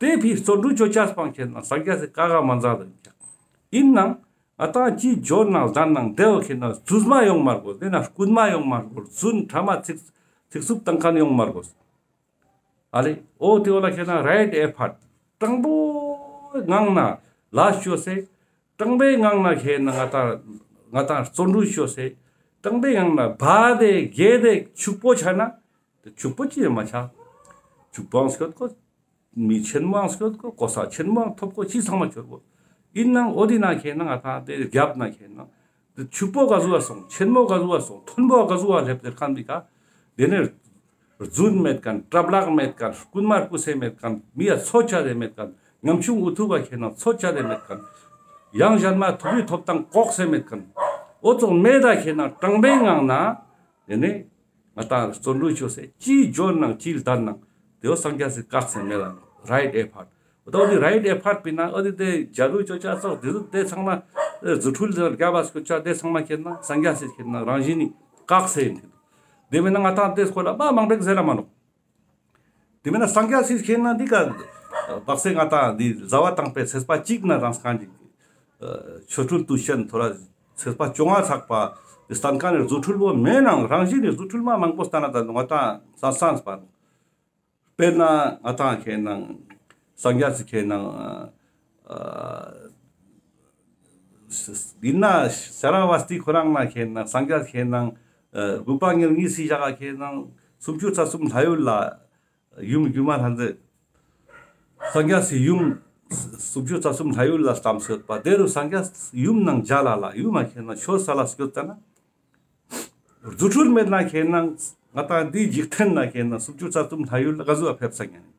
དེ་ཕི་བརྩོན་འགྲུས་ཅོ་ཅེས་པང་ཁེ་ནང་སངས་རྒྱས་སི་བཀའ་ག་མ་མཛད་དེ་ཡིན་ཀྱག། ཡིན་ནང་ང་ཏང་ཅི་འབྱོར་ནང་ལྡན་ནང་དེ་བོ་ཁེ་ནང་རྫུན་མ་ཡོང་མ་དགོས། དེ་ན་རྐུན་མ་ཡོང་མ་དགོས། རྫུན་ཕྲ་མ་ཚིག་ཚིག་རྩུབ་བཏང་ཁན་ཡོང་མ་དགོས། ཨ་ལེ། འོ་དེ་བོ་ལ་ཁེ་ནང་རའིཊ་ཨེ་ཕརཊ། དྲང་པོའི་ངང་ན་ལས་ཅོས་སེ། དྲང་པོའི་ངང་ན་ཁེ་ནང་ང་ཏང་ང་ཏང་བརྩོན་འགྲུས་ཅོས་སེ། དྲང་པོའི་ངང་ན་བ་དེ་དགེ་དེ་ཕྱུག་པོ་ཆ་ན། དེ་ཕྱུག་པོ་ཅི་ཡང་མ་ཆ། ཕྱུག་པོའང་སྐྱོད་དགོས། མི་ཆེན་མོའང་སྐྱོད་དགོས། གོ་ས་ཆེན་མོའང་ཐོབ་དགོས། ཅི་ཚང་མ་ཅོ་དགོས། ཡིན་ནང་འོ་དེ་ན་ཁེ་ནང་ང་ཏང་དེ་རྒྱབ་ན་ཁེ་ནང་དེ་ཕྱུག་པོ་ག་ཟུག་བ་སོང་ཆེན་མོ་ག་ཟུག་བ་སོང་མཐོན་པོ་ག་ཟུག་བ་སླེབས་ཟེར་ཁན་པི་ཀ། དེ་ནེ་རྫུན་མེད་ཁན་གྲབ་ལག་མེད་ཁན་རྐུན་མ་རྐུ་སེ་མེད་ཁན་མི་ཡ་ཚོ་ཆ་དེ་མེད་ཁན་ཉམ་ཆུང་འུ་ཐུག་ག་ཁེ་ནང་ཚོ་ཆ་དེ་མེད་ཁན་ཡང་གཞན་མ་ཐུབ་པའི་ཐོབ་ཐང་ལྐོག་སེ་མེད་ཁན་འོ་ཙོགས་མེད་ད་ཁེ་ནང་དྲང་པོའི་ངང་ན་དེ་ནེ་ང་ཏང་བརྩོན་འགྲུས་ཅོས་སེ་ཅི་འབྱོར་ནང་ཅི་ལྡན་ནང་དེ་བོ་སངས་རྒྱས་སི་བཀའ་སེ་མེད་ལ་རའིཊ་ཨེ་ཕརཊ། འོ་ད་འོ་དེ་རའིཊ་ཨེ་ཕརཊ་པི་ན་འོ་དེ་དེ་ཇ་དུ་ཅོ་ཅེས་ཙོགས་དེ་ཚོ་དེ་ཚང་མ་རྫུ་འཕྲུལ་དང་རྒྱབ་བ་སྐྱོ་ཅེས་དེ་ཚང་མ་ཁེ་ནང་སངས་རྒྱས་སི་ཁེ་ནང་རང་བཞིན་ནི་བཀའ་སེ་ཡིན་དེ། དེ་མེད་ན་ང་ཏང་དེ་སྐོར་ལ་མ་མང་པོ་ཟེར་ར་མ་ནོག། དེ་མེད་ན་སངས་རྒྱས་སི་ཁེ་ནང་འདི་ཀ་བག་སེ་ང་ཏང་འདི་ཟླ་བ་དང་པོའི་ཚེས་པ་གཅིག་ན་རང་སྐང་གི་ཆོ་འཕྲུལ་དུས་ཆེན་ཐོ་ར་ཚེས་པ་བཅོ་ལྔ་ཚགས་པ་དེ་སྟན་ཁན་ནི་རྫུ་འཕྲུལ་བོ་མེད་ནང་རང་བཞིན་ནི་རྫུ་འཕྲུལ་མ་མང་པོ་སྟན་ན་ད་ང་ཏང་ས་སང་སྤར། དཔེར་ན་ང་ཏང་ཁེ་ནང་སངས་རྒྱས་སི་ཁེ་ནང་ཨ་ཡིན་ན་ཤ་ར་བ་སྟི་ཁོ་རང་ན་ཁེ་ནང་སངས་རྒྱས་ཁེ་ནང་ཨ་དགུ་པ་ཉེར་གཉིས་སི་ཞག་ག་ཁེ་ནང་སུམ་ཅུ་རྩ་གསུམ་ལྷ་ཡུལ་ལ་ཡུམ་སྒྱུ་མ་ལྷ་མཛེས་སངས་རྒྱས་སི་ཡུམ་སུམ་ཅུ་རྩ་གསུམ་ལྷ་ཡུལ་ལ་ལྟམས་སེ་ཡོད་པ་དེ་རུ་སངས་རྒྱས་ཡུམ་ནང་མཇལ་ལ་ལ་ཡུམ་མ་ཁེ་ནང་ཆོས་ས་ལ་སྐྱོད་ཙ་ན། རྫུ་འཕྲུལ་མེད་ན་ཁེ་ནང་ང་ཏང་འདི་འཇིག་རྟེན་ན་ཁེ་ནང་སུམ་ཅུ་རྩ་གསུམ་ལྷ་ཡུལ་ལ་ག་ཟུག་ཕེབས་ས་ཉན།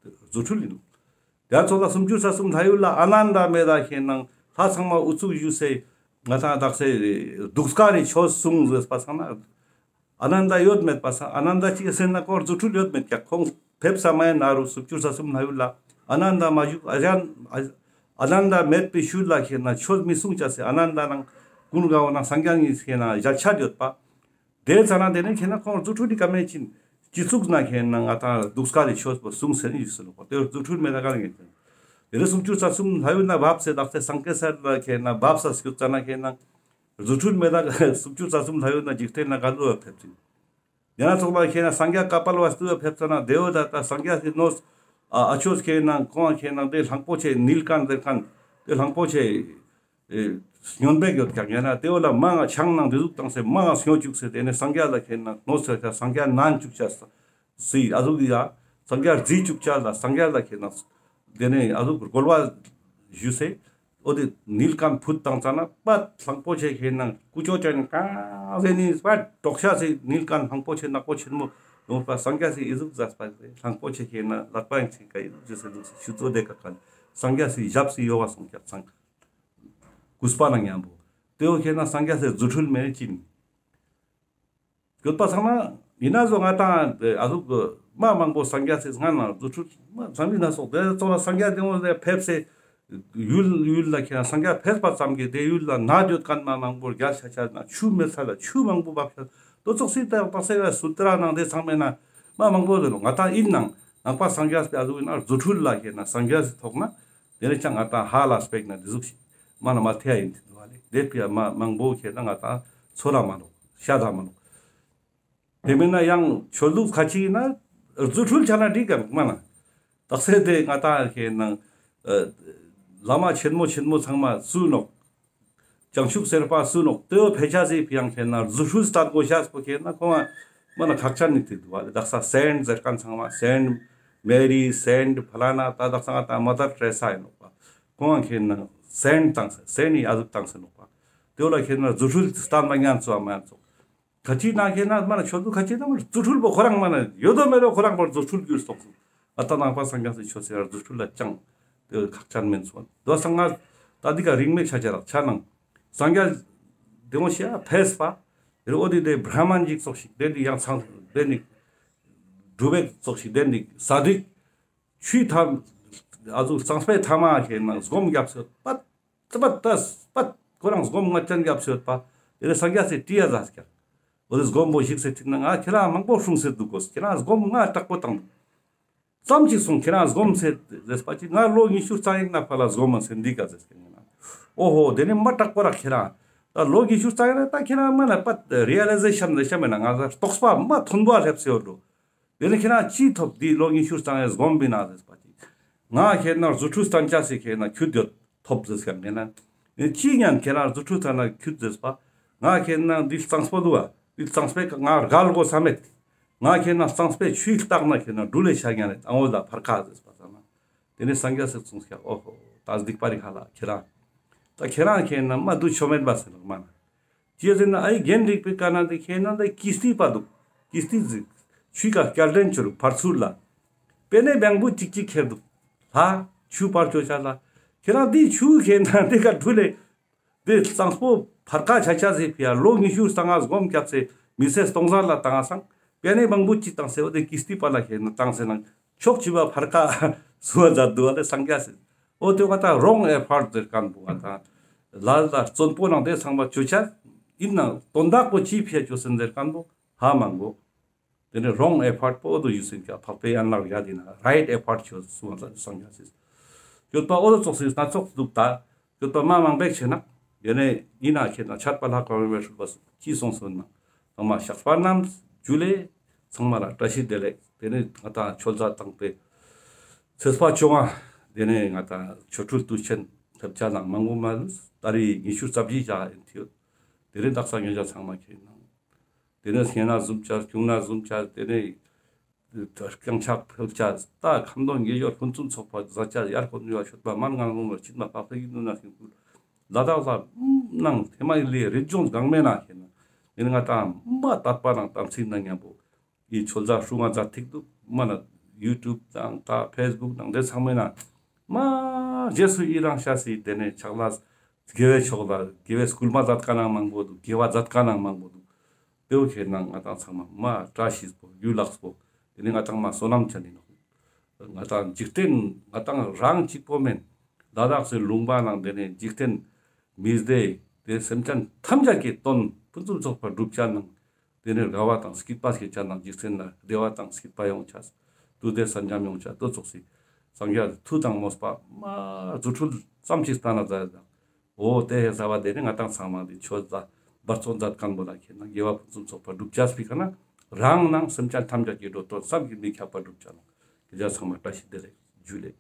རྫུ་འཕྲུལ་ཡིན། དེ་ཚོ་ལ་སུམ་ཅུ་རྩ་གསུམ་ལྷ་ཡུལ་ལ་ཨ་ནནྡ་མེད་ད་ཁེ་ནང་ལྷ་ཚང་མ་ཨུ་ཚུགས་ཞུས་སེ་ང་ཏང་དག་སེ་གདུགས་དཀར་རི་ཆོས་གསུངས་ཟེར་པ་སང་ན། ཨ་ནནྡ་ཡོད་མེད་པ་སང་ཨ་ནནྡ་ཅིག་ཟེར་ན་ཁོང་རྫུ་འཕྲུལ་ཡོད་མེད་ཀྱག་ཁོང་ཕེབས་ས་མ་ཡིན་ན་རུ་སུམ་ཅུ་རྩ་གསུམ་ལྷ་ཡུལ་ལ་ཨ་ནནྡ་མ་བཞུགས་ཨ་ཞན་ཨ་ཨ་ནནྡ་མེད་པའི་ཤུལ་ལ་ཁེ་ནང་ཆོས་མི་གསུང་ཅེས་སི་ཨ་ནནྡ་ནང་ཀུན་དགའ་བོ་ནང་སངས་རྒྱས་ཉིད་ཁེ་ནང་ཞལ་ཆད་ཡོད་པ། དེ་ཙ་ན་དེ་ནེ་ཁེ་ནང་ཁོང་རྫུ་འཕྲུལ་འདི་ཀ་མེད་ཅིན་སྤྱི་གཙུག་ན་ཁེ་ནང་ང་ཏང་གདུགས་དཀར་རི་ཆོས་པོ་གསུངས་ཟེར་ནི་ཡོད་ཟེར་ལོ། དེ་རྫུ་འཕྲུལ་མེད་ད་ག་ལ་ངེས་ཅན། དེ་རིང་སུམ་ཅུ་རྩ་གསུམ་ལྷ་ཡུལ་ན་བབས་སེ་དག་སེ་སང་ཀེ་སར་ལ་ཁེ་ན་བབས་ས་སྐྱོད་ཙ་ན་ཁེ་ན་རྫུ་འཕྲུལ་མེད་ན་སུམ་ཅུ་རྩ་གསུམ་ལྷ་ཡུལ་ན་འཇིག་རྟེན་ན་ག་ལུ་བ་ཕེབས་ཅིག་ཡང་ན་ཚོགས་ལ་ཁེ་ན་སངས་རྒྱས་བཀའ་དཔལ་བ་སྟུ་བ་ཕེབས་ཙ་ན་དེ་བོ་ད་ད་སངས་རྒྱས་སི་ནོས་ཨ་ཨ་ཆོས་ཁེ་ན་ཁོང་ཁེ་ན་དེ་གླང་པོ་ཆེ་ནིལ་ཀན་ཟེར་ཁན་དེ་གླང་པོ་ཆེ་ཨེ་སྨྱོན་པེག་ཡོད་ཀྱག་ཡང་ན་དེ་བོ་ལ་མང་ང་ཆང་ནང་དེ་ཟུག་བཏང་སེ་མང་ང་སྨྱོ་བཅུག་སེ་དེ་ནས་སངས་རྒྱས་ལ་ཁེ་ན་ནོས་ཟེར་ཁ་སངས་རྒྱས་ནན་བཅུག་ཆ་སི་ཨ་ཟུག་ཡ་སངས་རྒྱས་རྫི་བཅུག་ཆ་ལ་སངས་རྒྱས་ལ་ཁེ་ན་དེ་ནས་ཨ་ཟུག་རྒོལ་བ་ཞུས་སེ། འོ་དེ་ནིལ་ཀན་ཕུད་བཏང་ཙ་ན་པད་གླང་པོ་ཆེ་ཁེ་ན་ཀུ་ཅོ་ཅན་གང་ཟེ་ནི་པད་དྲོག་ཤ་སེ་ནིལ་ཀན་གླང་པོ་ཆེ་ནག་པོ་ཆེན་མོ་ཡོང་པ་སངས་རྒྱས་སི་ཨི་ཟུག་ཟ་སྤ་གླང་པོ་ཆེ་ཁེ་ན་ལག་པ་ཡང་ཆེ་ཀ་ཨི་ཟུག་ཟེ་སེ་ཟུག་སེ་ཆུ་ཚོད་དེ་ཀ་ཀ་སངས་རྒྱས་སི་ཞབས་སི་ཡོ་བ་སོང་ཀྱག་ཚང་། གུས་པ་ན་མཉམ་པོ་དེ་བོ་ཁེ་ན་སངས་རྒྱས་སི་རྫུ་འཕྲུལ་མེད་ཅིན། སྐྱོད་པ་ཚང་མ་ཡིན་ན་བཟོ་ང་དང་ཨ་ཟུག་མ་མང་པོ་སངས་རྒྱས་སི་སྔ་ན་རྫུ་འཕྲུལ་མ་ཚང་མི་ན་སོགས་དེ་ཚོ་ལ་སངས་རྒྱས་དེ་བོ་ལས་ཕེབས་སེ་ཡུལ་ཡུལ་ལ་ཁེ་ན་སངས་རྒྱས་ཕེབས་པ་ཙམ་གྱིས་དེ་ཡུལ་ལ་ན་ཡོད་ཁན་མ་མང་པོ་རྒྱལ་ཆ་ཆ་ན་ཆུ་མེད་ས་ལ་ཆུ་མང་པོ་བབས་ཆ་དོ་ཙོགས་སི་ད་པ་སེ་བ་སུ་ཏྲ་ནང་དེ་ཚང་མེ་ན་མ་མང་པོ་དེ་ལོ་ང་དང་ཡིན་ནང་ནང་པ་སངས་རྒྱས་སི་ཨ་ཟུག་ཡིན་ན་རྫུ་འཕྲུལ་ལ་ཁེ་ན་སངས་རྒྱས་སི་ཐོག་ན། དེ་ནས་ཀྱང་ང་དང་ཧ་ལ་སྤེག་ན་འདི་ཟུག་ཞིག་མ་ན་མ་ཐེ་ཡིན་དུ་བ་ལེ། དེ་ཕི་ཡ་མ་མང་པོ་ཁེ་ན་ང་དང་ཚོར་ར་མ་ནོག་ཤ་ད་མ་ནོག་དེ་མིན་ན་ཡང་ཆོས་ལུགས་ཁ་ཅིག་ཡིན་ན་རྫུ་འཕྲུལ་ཆ་ན་འགྲིག་གམ་མ་ན། དག་སེ་དེ་ང་དང་ཁེ་ན་བླ་མ་ཆེན་མོ་ཆེན་མོ་ཚང་མ་སུ་ནོག་བྱང་ཆུབ་སེམས་དཔའ་སུ་ནོག་དེ་བོ་ཕེ་ཆ་ཟེ་ཕི་ཡང་ཁེ་ན་རྫུ་འཕྲུལ་སྟན་གོ་ཤ་སྤོ་ཁེ་ན་ཁོང་མ་ན་ཁག་ཅན་ནི་དེ་དུ་བ་ལེ། དག་ས་སེན་ཟེར་ཁན་ཚང་མ་སེན་མེ་རི་སེན་ཕ་ལ་ན་ད་དག་ས་ང་དང་མ་དར་ཏྲེ་ས་ཡིན་ནོག་པ། ཁོང་ཁེ་ན་སེན་བཏང་སེ་སེན་ནི་ཨ་ཟུག་བཏང་སེ་ནོག་པ། དེ་བོ་ལ་ཁེ་ན་རྫུ་འཕྲུལ་སྟན་པ་ཉན་ཚོ་མ་ཡན་ཚོ། ཁ་ཅིག་ན་ཁེ་ན་མ་ན་ཆོས་ལུགས་ཁ་ཅིག་ན་མ་ན་རྫུ་འཕྲུལ་པོ་ཁོ་རང་མ་ན་ཡོད་དོ་མེད་དོ་ཁོ་རང་པར་རྫུ་འཕྲུལ་གྱུར་སོང་སོང་། ཨ་ད་ནང་པ་སངས་རྒྱས་སི་ཆོས་སེ་རྫུ་འཕྲུལ་ལ་ཅང་དེ་ཁག་ཅན་མེན་སོང་། དོ་སང་ང་ད་འདི་ཀ་རིང་མེད་ཆ་ཆ་རག་ཆ་ནང་སངས་རྒྱས་དེ་འོ་ཤེ་ཨ་ཕེས་པ་རེ་འོ་དེ་དེ་བྲ་མན་ཞིག་ཙོགས་ཤིག་དེ་དེ་ཡང་ཚང་དེ་ནི་གྲུབ་པའི་ཙོགས་ཤིག་དེ་ནི་ས་དིག་ཆུའི་ཐ་ཨ་ཟུག་གཙང་པའི་ཐ་མ་ཁེ་ན་སྒོམ་རྒྱབ་སོད་པ། ཙི་པ་ཏ་པ་ཁོ་རང་སྒོམ་ང་ཅན་རྒྱབ་སོད་པ། དེ་ནས་སངས་རྒྱས་སི་ཏི་ཡ་ཟ་སྐྱ། འོ་དེ་སྒོམ་པོ་ཞིག་སེ་ཐིག་ན་ང་ཁྱེ་རང་མང་པོ་སྲུང་སེ་འདུག་གོ། ཁྱེ་རང་སྒོམ་ང་དྲག་པོ་བཏང་འདུག་ཙམ་ཅིག་སོང་ཁྱེ་རང་སྒོམ་སེ་ཟེར་པ་ཅིག་ང་ལོ་ཉི་ཤུ་རྩ་ཡིན་ན་ཕ་ལ་སྒོམ་མ་སེ་འདི་ག་ཟེར་སྐྱ་ན། འོ་ཧོ་དེ་ནས་མ་དྲག་པོ་ར་ཁྱེ་རང་། ད་ལོ་ཉི་ཤུ་རྩ་ཡིན་ན་ད་ཁྱེ་རང་མ་ན་པ་རི་ཡ་ལི་ཟེ་ཤན་ལེ་ཤ་མེད་ན་ང་ཟ་རྟོགས་པ་མ་མཐོན་པོ་སླེབས་སེ་ཡོད་འགྲོ། དེ་ནས་ཁྱེ་རང་ཅི་ཐོབ་དེ་ལོ་ཉི་ཤུ་རྩ་ཡིན་སྒོམ་པིན་ན་ཟེར་པ་ཅིག་ང་ཁྱེ་རང་རྫུ་འཕྲུལ་སྟན་ཅ་སེ་ཁྱེ་རང་ཁྱུད་ཡོད་ཐོབ་ཟེར་སྐྱ་མེད་ན། ཅི་ཉན་ཁྱེ་རང་རྫུ་འཕྲུལ་སྟན་ན་ཁྱུད་ཟེར་པ། ང་ཁྱེ་རང་འདི་གཙང་པོ་འདུག་བ། འདི་གཙང་པོའི་ང་རྒལ་དགོས་ས་མེད། ང་ཁྱེ་རང་གཙང་པོའི་ཆུའི་ལྟག་ན་ཁྱེ་རང་འགྲུལ་ལེ་ཆ་ཉན་རེད་ཨང་འོ་ལ་ཕར་ཁ་ཟེར་པ་ཙ་ན། དེ་ནས་སངས་རྒྱས་སི་གསུངས་སྐྱ་འོ་ཧོ་ད་སྡིག་པ་རིག་ཧ་ལ་ཁྱེ་རང་། ད་ཁྱེ་རང་ཁྱེ་རང་མ་འདུ་ཆོ་མེད་པ་ཟེར་ལ་མ་ན། ཅི་ཟེར་ན་ཨའི་རྒྱན་རིག་པའི་ཀ་ན་དེ་ཁྱེད་ན་དེ་ཀིས་ཏི་པ་འདུག་ཀིས་ཏི་ཟིག་ཆུའི་ཀ་སྐྱ་ལྡན་ཆུ་རུ་ཕར་ཚུར་ལ། པེ་ནེ་བེང་བུ་ཅིག་ཅིག་ཁྱེར་འདུག་ལྷ་ཆུ་ཕར་ཆོ་ཆ་ལ། ཁྱེད་རང་དེ་ཆུ་ཁྱེད་ན་དེ་ཀ་འགྲུལ་ལེ། དེ་གཙང་པོ་ཕར་ཀ་ཆ་ཆ་ཟེར་ཕི་ཡ་ལོ་ཉི་ཤུ་རྩ་ལྔ་སྒོམ་སྐྱབས་སེ་མི་ཚེ་སྟོང་ཟད་ལ་བཏང་སང་། པེ་ནེ་བེང་བུ་ཅིག་བཏང་སེ་འོ་དེ་ཀིས་ཏི་པ་ལ་ཁྱེད་ན་བཏང་སེ་ནང་ཕྱོགས་བཅུ་པ་ཕར་ཀ་སུ་བ་མཛད་འདུག་བ་དེ་སངས་རྒྱས་སི། འོ་དེ་བ་ད་རོང་ཨེ་ཕར་ཟེར་མཁན་པོ་བ་ད། ལ་ལ་བརྩོན་པོ་ནང་དེ་ཚང་མ་ཆོ་ཆ། ཡིན་ནང་དོན་དག་པོ་ཅི་ཕི་ཡ་ཆོ་སེན་ཟེར་མཁན་པོ་ཧ་མང་གོ། དེ་ནས་རོང་ཨེ་ཕར་པོ་འོ་དོ་ཡུ་སེན་ཀྱ་འཕགས་པའི་ཡན་ལག་ཡ་དེ་ན་རའིཊ་ཨེ་ཕར་ཆོ་སུ་བ་ད་སངས་རྒྱས་སི། ཡོད་པ་འོ་དོ་ཙོགས་སི་སྣ་ཚོགས་འདུག་ད། ཡོད་པ་མ་མང་པེག་ཆེ་ན། དེ་ནས་ཡིན་ན་ཁྱེད་ན་ཆད་པ་ལྷག་གོ་བའི་སྲུལ་པ་སུ་ཅི་སོང་སོན་ན། ཚང་མ་ཞགས་པ་རྣམས་ཇུ་ལེ། ཚང་མ་ལ་བཀྲ་ཤིས་བདེ་ལེགས། དེ་ནས་ང་དང་ཆོས་ཟླ་དང་པོའི་ཚེས་པ་བཅོ་ལྔ། དེ་ནས་ང་དང་ཆོ་འཕྲུལ་དུས་ཆེན་ཐེབས་ཆ་ནང་མང་པོ་མ་ལུས་ད་རེས་ཉི་ཤུ་རྩ་བཞི་ཞག་ཡིན་ཐིའོ། དེ་ནས་དག་ས་ཉོ་ཆ་ཚང་མ་ཁྱེད་ནང་། དེ་ནས་སྙེ་ན་བཟུམ་ཆ་ཁྱུང་ན་བཟུམ་ཆ་དེ་ནས་རྐྱང་ཕྱག་ཕེབས་ཆ་ད་ཁམས་དོན་དགེ་སྦྱོར་ཕུན་སུམ་ཚོགས་པ་ཟ་ཆ་ཡར་ཁོ་ནུས་པ་མཆོད་པ་མན་ངན་སློང་བར་ཕྱིན་མ་དཔག་ཏུ་ཡིན་ནུ་ན་ཤིང་ཀུན་ལ་དྭགས་ལ་ནང་ཐེ་མ་ཡི་ལི་རི་ལྗོངས་གང་མེད་ན་ཁྱེད་ན་དེ་ནས་ང་དང་མ་དད་པ་ནང་དམ་ཚིག་ན་མཉམ་པོ། ཡི་ཆོལ་ཟ་ཧྲུ་ང་ཟ་ཐིག་འདུག་མ་ན་ཡུ་ཊུབ་དང་ད་ཕེས་བུག་དང་དེ་ཚང་མའི་ནང་མ་རྗེས་སུ་ཡི་རང་ཤ་སི་དེ་ནས་ཕྱག་ལས་དགེ་བའི་ཕྱོགས་ལ་དགེ་བའི་སྐུལ་མ་མཛད་མཁན་ནང་མང་པོ་འདུག་དགེ་བ་མཛད་མཁན་ནང་མང་པོ་འདུག་དེ་བོ་ཁྱེད་ནང་ང་དང་ཚང་མ་མ་བཀྲ་ཤིས་པོ་ཡུལ་ལགས་པོ་དེ་ནས་ང་དང་མ་བསོད་ནམས་ཅན་ཡིན་ནོག་ང་དང་འཇིག་རྟེན་ང་དང་རང་གཅིག་པོ་མེན་ལ་དྭགས་སི་ལུང་པ་ནང་དེ་ནས་འཇིག་རྟེན་མི་སྡེ་དེ་སེམས་ཅན་ཐམས་ཅད་ཀྱི་དོན་ཕུན་སུམ་ཚོགས་པར་སྒྲུབ་བྱ་ནང་དེ་ནས་དགའ་བ་དང་སྐྱིད་པ་སྐྱེ་ཆ་ནང་འཇིག་རྟེན་ལ་བདེ་བ་དང་སྐྱིད་པ་ཡོང་ཆ། དུས་དེ་ས་འཇམ་ཡོང་ཆ་དོ་ཙོགས་སི། སངས་རྒྱས་མཐུ་དང་མོས་པ་མ་རྫུ་འཕྲུལ་ཙམ་ཞིག་སྟན་ན་མཛད་དང་། འོ་དེ་ཧེ་ས་བ་དེ་ནི་ང་དང་ཚང་མ་དེ་ཆོས་ལ་འབད་བརྩོན་མཛད་མཁན་པོ་ལ་ཁྱེད་ན་དགེ་བ་ཕུན་སུམ་ཚོགས་པ་སྒྲུབ་བྱ་སྤེ་ཀ་ན་རང་ནང་སེམས་ཅན་ཐམས་ཅད་ཀྱི་འགྲོ་དོན་བསམ་གྱིས་མི་ཁྱབ་པ་སྒྲུབ་བྱ་ནོག་ཁྱེད་ཅག་ཚང་མ་བཀྲ་ཤིས་བདེ་ལེགས། ཇུ་ལེ།